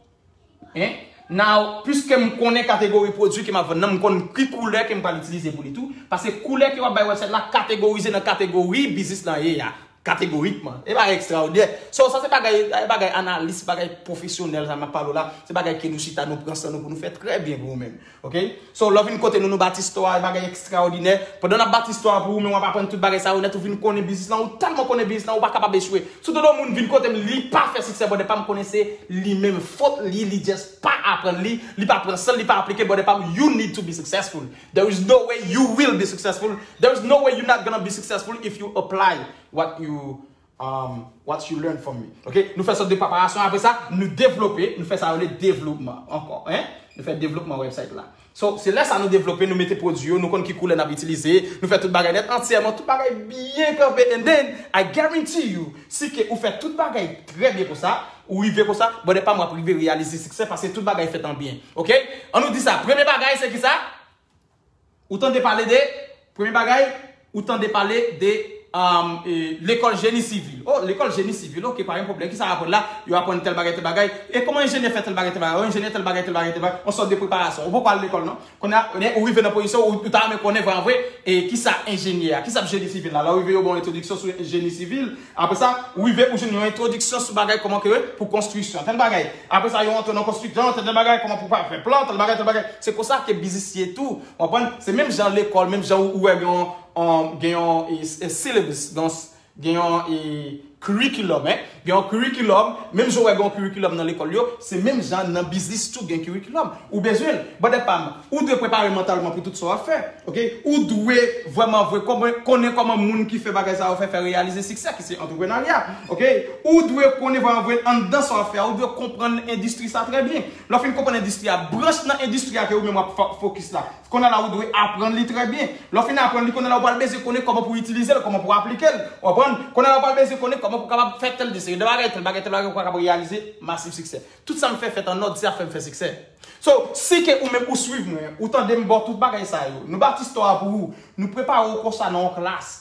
Hein? Now, piske m konnen kategori pwodui ke m ap vann nan, m konn ki koulè ke m pral itilize pou li tou. Paske koulè ke w ap bay website la kategorize nan kategori biznis lan ye a. Kategorikman. E bagay ekstraòdinè. So, sa se bagay, bagay analis, bagay pwofesyonèl, sa m ap pale w la. Se bagay ke nou chita, nou pran san nou pou nou fè trè byen pou ou menm. Ok? So, lè w vin kote nou, nou bati store a, e bagay ekstraòdinè. Pandan n ap bati store a pou ou, men w ap aprann tout bagay sa yo nèt, ou vin konnen biznis lan, ou tèlman konnen biznis lan, ou pa kapab echwe. Si w tande yon moun vin kote m, li pa fè siksè, bòdè pa m konnen se li menm fòt li, li just pa aprann li, li pa pran san l, li pa aplike, bòdè pa m, you need to be successful. There is no way you will be successful. There is no way you're not gonna be successful if you apply what you um, what you learn from me. Ok? Nou fè sòt de preparasyon, apre sa, nou devlope, nou fè sa yo rele devlopman ankò. Hein? Nou fè devlopman website la. So, se lè sa nou devlope, nou mete pwodui yo, nou konn ki koulè n ap itilize, nou fè tout bagay nèt, antyèman, tout bagay byen kanpe, and then, I guarantee you, si ke ou fè tout bagay trè byen konsa, ou rive konsa, bòdè pa m w ap rive reyalize siksè, paske tout bagay fèt an byen. Ok? Ann nou di sa, premye bagay, se ki sa? Ou tande pale de, premye bagay, ou tande pale de um, e, lekòl jeni sivil. Oh, lekòl jeni sivil, ok, pa gen pwoblèm. Kisa y aprann la? Yo aprann tèl bagay, tèl bagay. E kòman enjenyè fè tèl bagay, tèl bagay? Oh, enjenyè tèl bagay, tèl bagay, tèl bagay. Yon sòt de preparasyon. Ou poko al lekòl, non? Kounye a, ou rive nan pozisyon, ou, ou ta renmen konnen vrè, vrè, e kisa enjenyè a? Kisa ap jeni sivil la? Lè ou rive, yo ba w entwodiksyon sou jeni sivil. Apre sa, ou rive, ou jwenn yon entwodiksyon sou bagay kòman ke pou konstriksyon, tèl bagay. Apre sa, yo antre nan konstriksyon, tèl bagay, kòman pou pa fè plan, tèl bagay, tèl bagay. Se konsa ke biznis ye tou. Ou konprann? Se menm jan lekòl, menm jan ou, ou wè gen yon, um, gen yon e, e, syllabus, gen yon, gen yon e, curriculum, hein? Gen yon curriculum, menm jan ou wè gen yon curriculum nan lekòl yo, se menm jan nan biznis tou gen curriculum. Ou bezwen l. Bòdè pa m, ou dwe prepare mantalman pou tout sa w ap fè. Ok? Ou dwe vrèman vre kòman, konnen kòman moun ki fè bagay sa yo fè, fè reyalize siksè, ki se antreprenarya. Ok? Ou dwe konnen vrèman vre anndan sa w ap fè a, ou dwe konprann endistri sa trè byen. Lè w fin konprann endistri a, branch nan endistri a ke ou menm w ap fo- fokis la. Kounye a la, ou dwe aprann li trè byen. Lè w fin aprann li, kounye a la, ou pral bezwen konnen kòman pou itilize l, kòman pou aplike l. Ou konprann? Kounye a la, ou pral bezwen konnen kòman pou kapab fè tèl de seri de bagay, tèl bagay, tèl bagay, pou w kapab reyalize masiv siksè. Tout sa m fè fèt an nòd, se sa k fè m fè siksè. So, si ke ou menm ou swiv mwen, ou tande m ba w tout bagay sa yo, nou bati istwa a pou ou, nou prepare w konsa nan yon klas.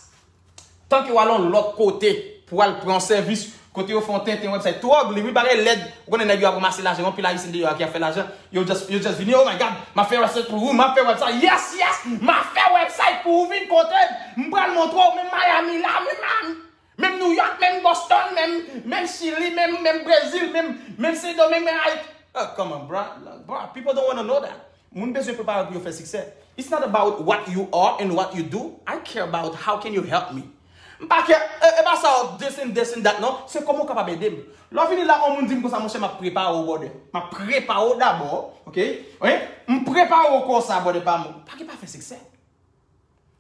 Tanke w al yon lòt kote pou w al pran sèvis, kote yo fè yon tenten website. Twò gli, wi, bagay lèd. Ou konnen nèg yo ap ranmase lajan, anpil Ayisyen deyò a ki ap fè lajan. Yo just, yo just vini, oh my God, m ap fè website pou ou, m ap fè website, yes, yes, m ap fè website pou ou, vin kote m, m pral montre w, menm Miami la, menm Miami. Menm New York, menm Boston, menm, menm Chili, menm, menm Brezil, menm, menm Sendomeng, menm Ayiti. Oh, come on, bro. Bro, people don't wanna know that. Moun bezwen prepare pou yo fè siksè. It's not about what you are and what you do. I care about how can you help me. M pa care, e, e pa sa, this and this and that, non. Se kòman w kapab ede m. Lè w vini la, yon moun di m konsa, monchè, m ap prepare w, brother. M ap prepare w dabò, ok? Wi? M prepare w konsa, brother pa m. Pa gen pa fè siksè.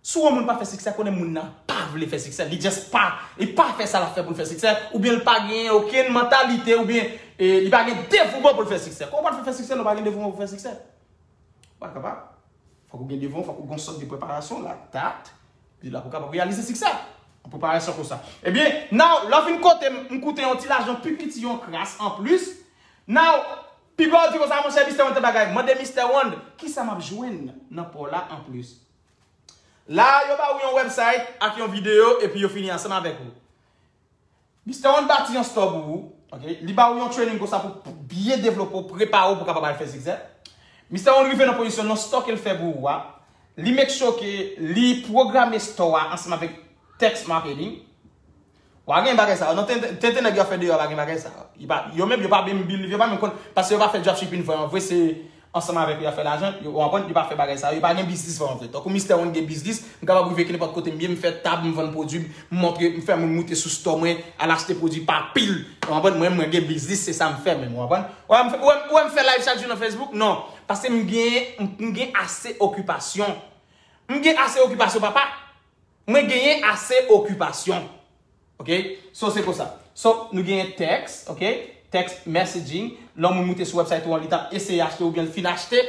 Si yon moun pa fè siksè, konnen moun nan pa vle fè siksè. Li just pa, li pa fè sa l ap fè pou l fè siksè, oubyen l pa genyen okenn mantalite, oubyen E li pa gen devouman pou l fè siksè. Kòman w pral fè fè siksè lè w pa gen devouman pou fè siksè? Ou pa kapab. Fòk ou gen devouman, fòk ou gen yon sòt de preparasyon, la, dat, epi la pou w kapab reyalize siksè. Yon preparasyon konsa. Ebyen, now, lè w fin kote m, m koute yon ti lajan pi piti, yon kras anplis. Now, pi bò w di konsa, monchè, Mister One, tèl bagay. Mande Mister One, kisa m ap jwenn nan pa w la anplis? La, yo ba ou yon website ak yon videyo, epi yo fini ansanm avèk ou. Mister One bati yon store pou ou, ok? Li ba ou yon training konsa pou, pou byen devlope w, prepare w pou kapab al fè siksè. Mister One rive nan pozisyon nan store ke l fè pou ou a. Li make sure ke li pwograme store a ansanm avèk text marketing. Ou pa gen bagay sa yo. Nan tenten, tenten nèg yo ap fè deyò a pa gen bagay sa yo. Yo pa, yo menm, yo pa menm believe, yo pa menm konn, paske yo pa fè dropshipping vrèman vre, se ansanm avèk yo y ap fè lajan, yo, w konprann, yo pa fè bagay sa yo, yo pa gen biznis vrèman vre. Tankou Mister One gen biznis, m kapab rive ki nenpòt kote m ye, m fè tab, m vann pwodui, m montre, m fè moun moute sou store mwen, al achte pwodui pa pil. Ou konprann, mwen, mwen gen biznis, se sa m fè menm, ou konprann? Ou wè m fè, ou wè m, ou wè m fè live chak jou nan Facebook? Non, paske m gen, m, m gen ase okipasyon. M gen ase okipasyon, papa. Mwen genyen ase okipasyon. Ok? So, se konsa. So, nou genyen text, ok? Text messaging. Lè yon moun moute sou website ou an, li t ap eseye achte oubyen l fin achte.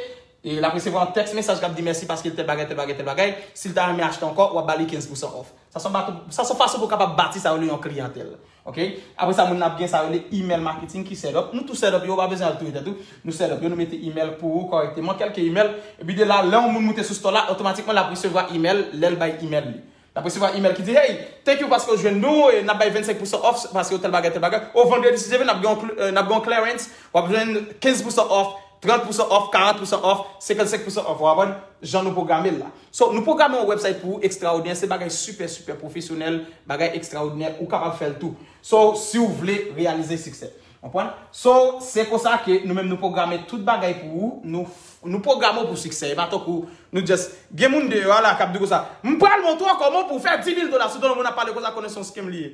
E l ap resevwa yon text mesaj k ap di mèsi paske l tèl bagay, tèl bagay, tèl bagay. Si l ta renmen achte ankò, w ap ba li kenz pousan off. Sa se yon bato, sa se yon fason pou w kapab bati sa yo rele yon kliyantèl. Ok? Apre sa, moun nan ap gen sa yo rele email marketing ki set up. Nou tou set up yo, ou pa bezwen al touye tèt ou. Nou set up yo, nou mete email pou ou kòrèkteman, kèlke email. Epi de la, lè yon moun moute sou store la, otomatikman l ap resevwa email, lè l bay email li. L ap resevwa email ki di, hey, thank you paske w jwenn nou, e n ap bay vennsenk pousan off paske w tèl bagay, tèl bagay. O vandredi, si Dye vle, n ap gen yon cl-, euh, n ap gen yon clearance, w ap jwenn kenz pousan off, trant pousan off, karant pousan off, senkannsenk pousan off, ou konprann? Jan nou pwograme l la. So, nou pwograme yon website pou ou ekstraòdinè, se bagay sipè, sipè pwofesyonèl, bagay ekstraòdinè, ou kapab fè l tou. So, si w vle reyalize siksè. Konprann? So, se konsa ke nou menm nou pwograme tout bagay pou ou, nou, nou pwograme w pou siksè. E pa tankou nou just, gen moun deyò a la k ap di konsa, m pral montre w kòman pou w fè di mil dola. Si w tande yon moun ap pale konsa, konnen se yon scam li ye.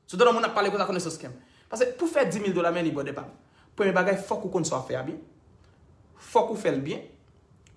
Si w tande yon moun ap pale konsa, konnen se yon scam. Paske pou fè di mil dola, men li bòdè pa m. Premye bagay, fòk ou konn sa w ap fè a byen. Fòk ou fè l byen.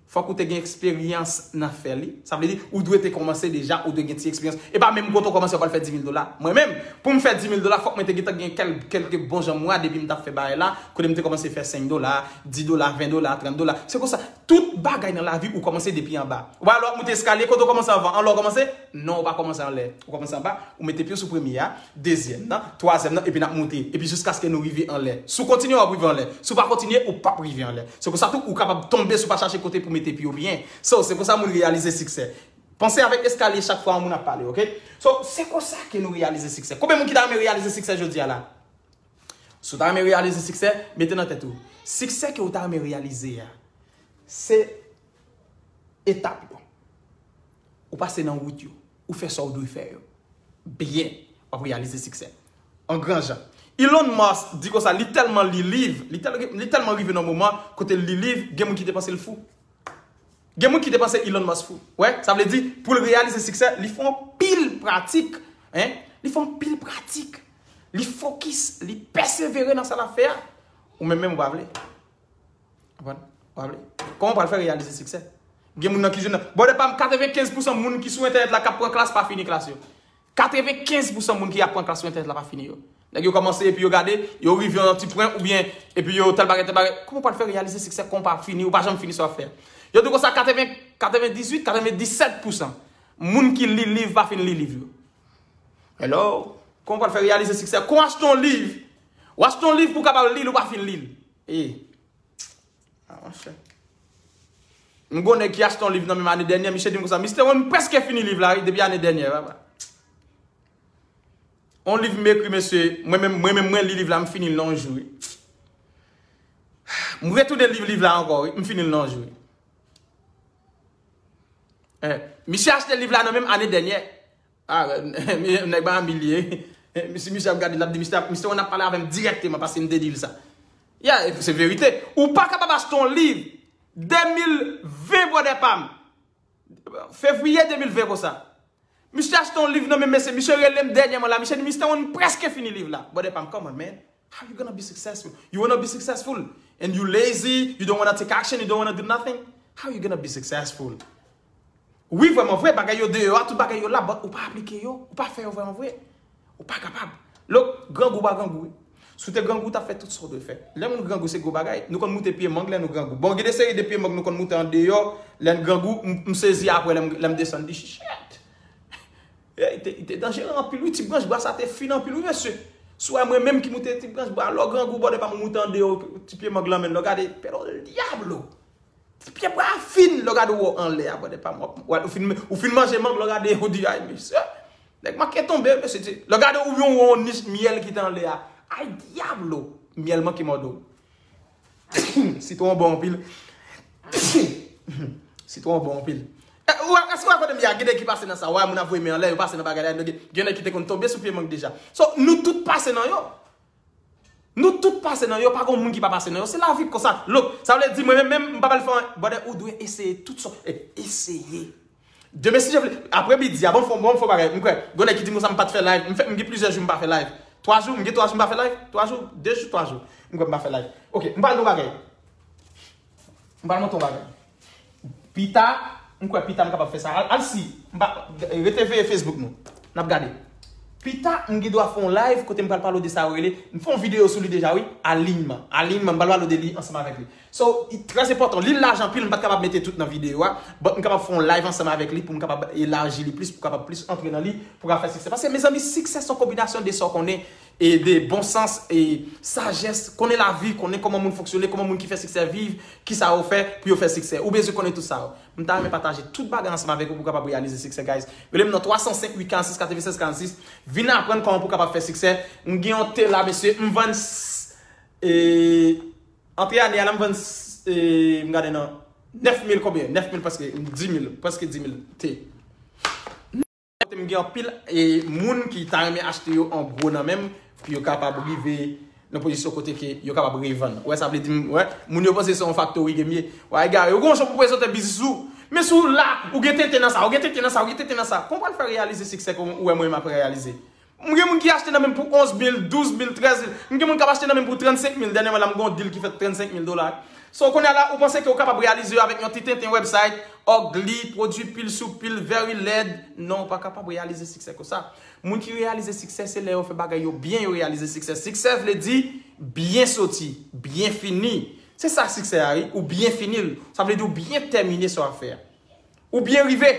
Fòk ou te gen eksperyans nan fè li. Sa vle di, ou dwe te kòmanse deja, ou dwe gen ti eksperyans. E pa menm kote w kòmanse, w pral fè di mil dola. Mwen menm, pou m fè di mil dola, fòk mwen te gentan gen kèl-, kèlke bon jan mwa depi m t ap fè bagay la, kote m te kòmanse fè senk dola, di dola, ven dola, trant dola. Se konsa, tout bagay nan lavi, ou kòmanse depi anba. Ou pa wè lè w ap moute eskalye, kote w kòmanse anvan? Anlè w kòmanse? Non, ou pa kòmanse anlè. Ou kòmanse anba, ou mete pye w sou premye a, dezyèm nan, twazyèm nan, epi n ap moute. Epi jiskaske nou rive anlè. Si w kontinye, w ap rive anlè. Si w pa kontinye, ou p ap rive anlè. Se konsa tou, ou kapab tonbe si w pa chache kote pou mete pye w byen. So, se konsa moun reyalize siksè. Panse avèk eskalye chak fwa yon moun ap pale, ok? So, se konsa ke nou reyalize siksè. Konbyen moun ki ta renmen reyalize siksè jodi a la? Si w ta renmen reyalize siksè, mete nan tèt ou. Siksè ke w ta renmen reyalize a, se etap yo. Ou pase nan wout yo. Ou fè sa w dwe fè yo. Byen, w ap reyalize siksè. An gran jan. Elon Musk di konsa, li tèlman li liv, li tèl-, li tèlman rive nan moman kote l li liv, gen moun ki te panse l fou. Gen moun ki te panse Elon Musk fou. Wè, sa vle di, pou l reyalize siksè, li fè yon pil pratik. Hein? Li fè yon pil pratik. Li fokis, li pèsevere nan sa l ap fè a. Ou menm menm ou pa vle. Konprann? Ou pa vle. Kòman w pral fè reyalize siksè? Gen moun nan ki jwenn nan. Bòdè pa m, katrevenkenz pousan moun ki sou entènèt la k ap pran klas pa fini klas yo. Katrevenkenz pousan moun ki ap pran klas sou entènèt la pa fini yo. Nèg yo kòmanse epi yo gade, yo rive yon ti pwen oubyen epi yo tèl bagay, tèl bagay. Kòman w pral fè reyalize siksè kon w pa fini, ou pa janm fini sa w ap fè? Yo di w konsa, katreven, katrevendizuit, katrevendisèt pousan moun ki li liv pa fin li liv yo. Hello? Kòman w pral fè reyalize siksè? Kon w achte yon liv, w achte yon liv pou w kapab li l, ou pa fin li l. E, Ah, monchè. M gon nèg ki achte yon liv nan men m ane dènyè, misye di m konsa, Mister One, m prèske fini liv la, wi, depi ane dènyè, papa. Yon liv m ekri, mesye, mwen menm, mwen menm, mwen li liv la, m fini l nan yon jou, wi. M retounen li liv la ankò, wi, m fini l nan yon jou, wi. Eh, misye achte liv la nan men m ane dènyè. Ah, nèg ba m milye. Si misye ap gade, l ap di, Mister, Mister One ap pale avè m dirèkteman paske m te di l sa. Ya, se verite. Ou pa kapab achte yon liv de mil ven, bwòdè pa m. Fevriye de mil ven konsa. Misye achte yon liv nan men m, mesye, misye rele m dènyèman la. Misye di, Mister One, m prèske fini liv la. Bwòdè pa m, come on, man. How you gonna be successful? You wanna be successful and you lazy, you don't wanna take action, you don't wanna do nothing. How you gonna be successful? Wi, vrèman vre, bagay yo deyò a, tout bagay yo la, but ou pa aplike yo, ou pa fè yo vrèman vre. Ou pa kapab. Lòk, grangou pa grangou, wi. Si w te grangou, w t ap fè tout sa w dwe fè. Lè moun grangou, se gwo bagay. Nou konn moute pye mang lè nou grangou. Bon, gen de seri de pye mang nou konn moute andeyò. Lè n grangou, m, m sezi apre lè m, lè m desann. Di, shit! Ey, te, te danjere anpil, wi. Ti branch bwa sa te fin anpil, wi, mesye. Si w wè mwen menm ki moute ti branch bwa, lè w grangou, bòdè pa m, moute andeyò, ti pye mang lan, men lè w gade, pero diablo! Ti pye bwa a fin, lè w gade w anlè a, bòdè pa m, w ap, w ap, ou fin, ou fin manje mang, lè w gade, ou di, ay, mesye, nèg manke tonbe, mesye, ti, lè w gade ou yon, yon nich myèl ki te anlè a, ay, diablo, myèl manke mòde w. Sitwon bon anpil. Sitwon bon anpil. E, ou, èske w wè kote m ye a, gen nèg ki pase nan sa, wè, moun ap voye men anlè, yo pase nan bagay la, gen, gen nèg ki te konn tonbe sou pye mang deja. So, nou tout pase nan yo. Nou tout pase nan yo, pa gen moun ki pa pase nan yo. Se lavi konsa. Lòt, sa vle di mwen menm, menm, m pa pral fè anyen. Bòdè, ou dwe eseye tout sa. E, eseye. Demen, si Dye vle, apre midi a, bon, fò, bon, fò bagay. M kwè, gen nèg ki di m konsa, m pa t fè live. M fè, m gen plizyè jou m pa fè live. Twa jou, m gen twa jou m pa fè live. Twa jou, de jou, twa jou. M kwè m pa fè live. Ok, m pral di w bagay. M pral montre w bagay. Pita, m kwè pita m kapab fè sa. Al, al si, m pa, rete veye Facebook nou. N ap gade. Pita, m gen dwa fè yon live kote m pral pale w de sa yo rele. M fè yon videyo sou li deja, wi. Alignman. Alignman, m pral pale w de li ansanm avèk li. So, i trè enpòtan. Li laj anpil, m pa t kapab mete tout nan videyo a. But m kapab fè yon live ansanm avèk li pou m kapab elaji li plis, pou kapab plis antre nan li, pou kapab fè siksè. Paske, mezanmi, siksè se yon konbinasyon de sa w konnen e de bon sans e sajès, konnen lavi, konnen kòman moun fonksyone, kòman moun ki fè siksè viv, kisa yo fè pou yo fè siksè. Ou bezwen konnen tout sa yo. M ta renmen pataje tout bagay ansanm avèk ou pou w kapab reyalize siksè, guys. Rele m nan twa san senk uit karannsis katrevennsèz karannsis. Vin aprann kòman pou w kapab fè siksè. M gen yon te la, mesye, m vann s-, e, antre ane a la, m vann s-, e, m gade nan nèf mil konbyen? Nèf mil, prèske dis mil, prèske dis mil te. Kote m gen anpil, e, moun ki ta renmen achte yo an gwo nan men m, pou yo kapab rive nan pozisyon kote ke yo kapab revann. Ou wè, sa vle di, m, wè, moun yo panse se yon faktori ke m ye. Wè, egare, ou gen yon jan pou prezante biznis ou. Men si w la, ou gen tenten nan sa, ou gen tenten nan sa, ou gen tenten nan sa. Kòman w pral fè reyalize siksè ke ou wè mwen menm ap reyalize? M gen moun ki achte nan men m pou onz mil, douz mil, trèz mil. M gen moun k ap achte nan men m pou trannsenk mil. Dènyèman la, m gen yon deal ki fèt trannsenk mil dola. So, kounye a la, ou panse ke w kapab reyalize yo avèk yon ti tenten website, ugly, pwodui pil sou pil, very lèd. Non, ou pa kapab reyalize siksè konsa. Moun ki reyalize siksè, se lè yo fè bagay yo byen, yo reyalize siksè. Siksè vle di byen soti, byen fini. Se sa siksè a, wi. Ou byen fini l. Sa vle di ou byen tèmine sa w ap fè a. Ou byen rive.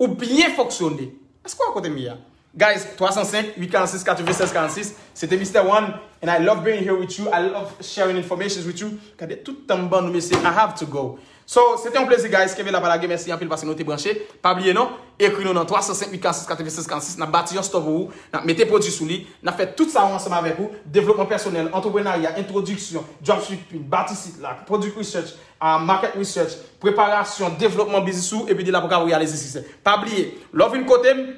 Ou byen fonksyone. Èske w wè kote m ye a? Guys, twa san senk, uit karannsis, katrevennsèz karannsis, se te Mister One, and I love being here with you, I love sharing informations with you. Gade tout tan m ban nou, mesye, I have to go. So, se te yon plezi, guys, kenbe la, pa lage, mèsi anpil paske nou te branche. Pa bliye non, ekri nou nan twa san senk, uit karannsis, katrevennsèz karannsis, n ap bati yon store pou ou, n ap mete pwodui sou li, n ap fè tout sa yo ansanm avèk ou, devlopman pèsonèl, antreprenarya, entwodiksyon, dropshipping, bati sit la, product research, ah, market research, preparasyon, devlopman biznis ou, epi de la pou w kapab reyalize siksè. Pa bliye, lè w vin kote m,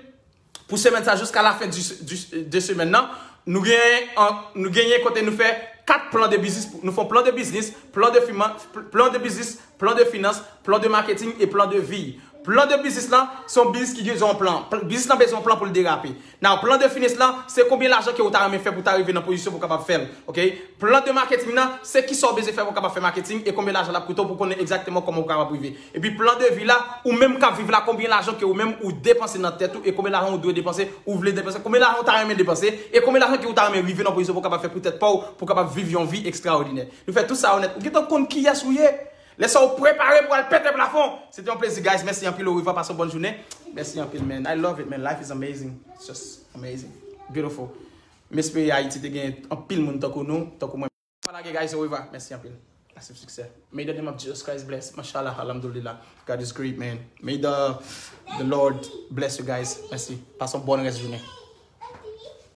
pou semèn sa, jiska lafen di, di, de semèn nan, nou genyen, an, nou genyen kote nou fè kat plan de biznis, nou fè yon plan de biznis, plan de fiman, plan de biznis, plan de finans, plan de marketing e plan de vi. Plan de biznis lan, se yon biznis ki bezwen yon plan. Pl-, biznis lan bezwen yon plan pou l derape. Now, plan de finans lan, se konbyen lajan ke ou ta renmen fè pou ta rive nan pozisyon pou w kapab fè l, ok? Plan de marketing nan, se kisa w bezwen fè pou w kapab fè marketing e konbyen lajan l ap koute w pou konnen egzakteman kòman ou kapab rive. Epi plan de vi la, ou menm k ap viv la, konbyen lajan ke ou menm ou depanse nan tèt ou e konbyen lajan ou dwe depanse, ou vle depanse, konbyen lajan ou ta renmen depanse e konbyen lajan ke ou ta renmen rive nan pozisyon pou w kapab fè pou tèt pa w, pou w kapab viv yon vi ekstraòdinè. Nou fè tout sa yo nèt. Ou gentan konn kiyès ou ye. Lè sa w prepare pou al pete plafon. Se te yon plezi, guys. Mèsi anpil. Orevwa. Pase yon bòn jounen. Mèsi anpil, man. I love it, man. Life is amazing. It's just amazing. Beautiful. M espere Ayiti te gen anpil moun tankou nou, tankou mwen. Pa lage, guys. Orevwa. Mèsi anpil. Massive succès. May the name of Jesus Christ bless. Mashallah, alhamdulillah. God is great, man. May the, the Lord bless you guys. Mèsi. Pase yon bòn rès jounen.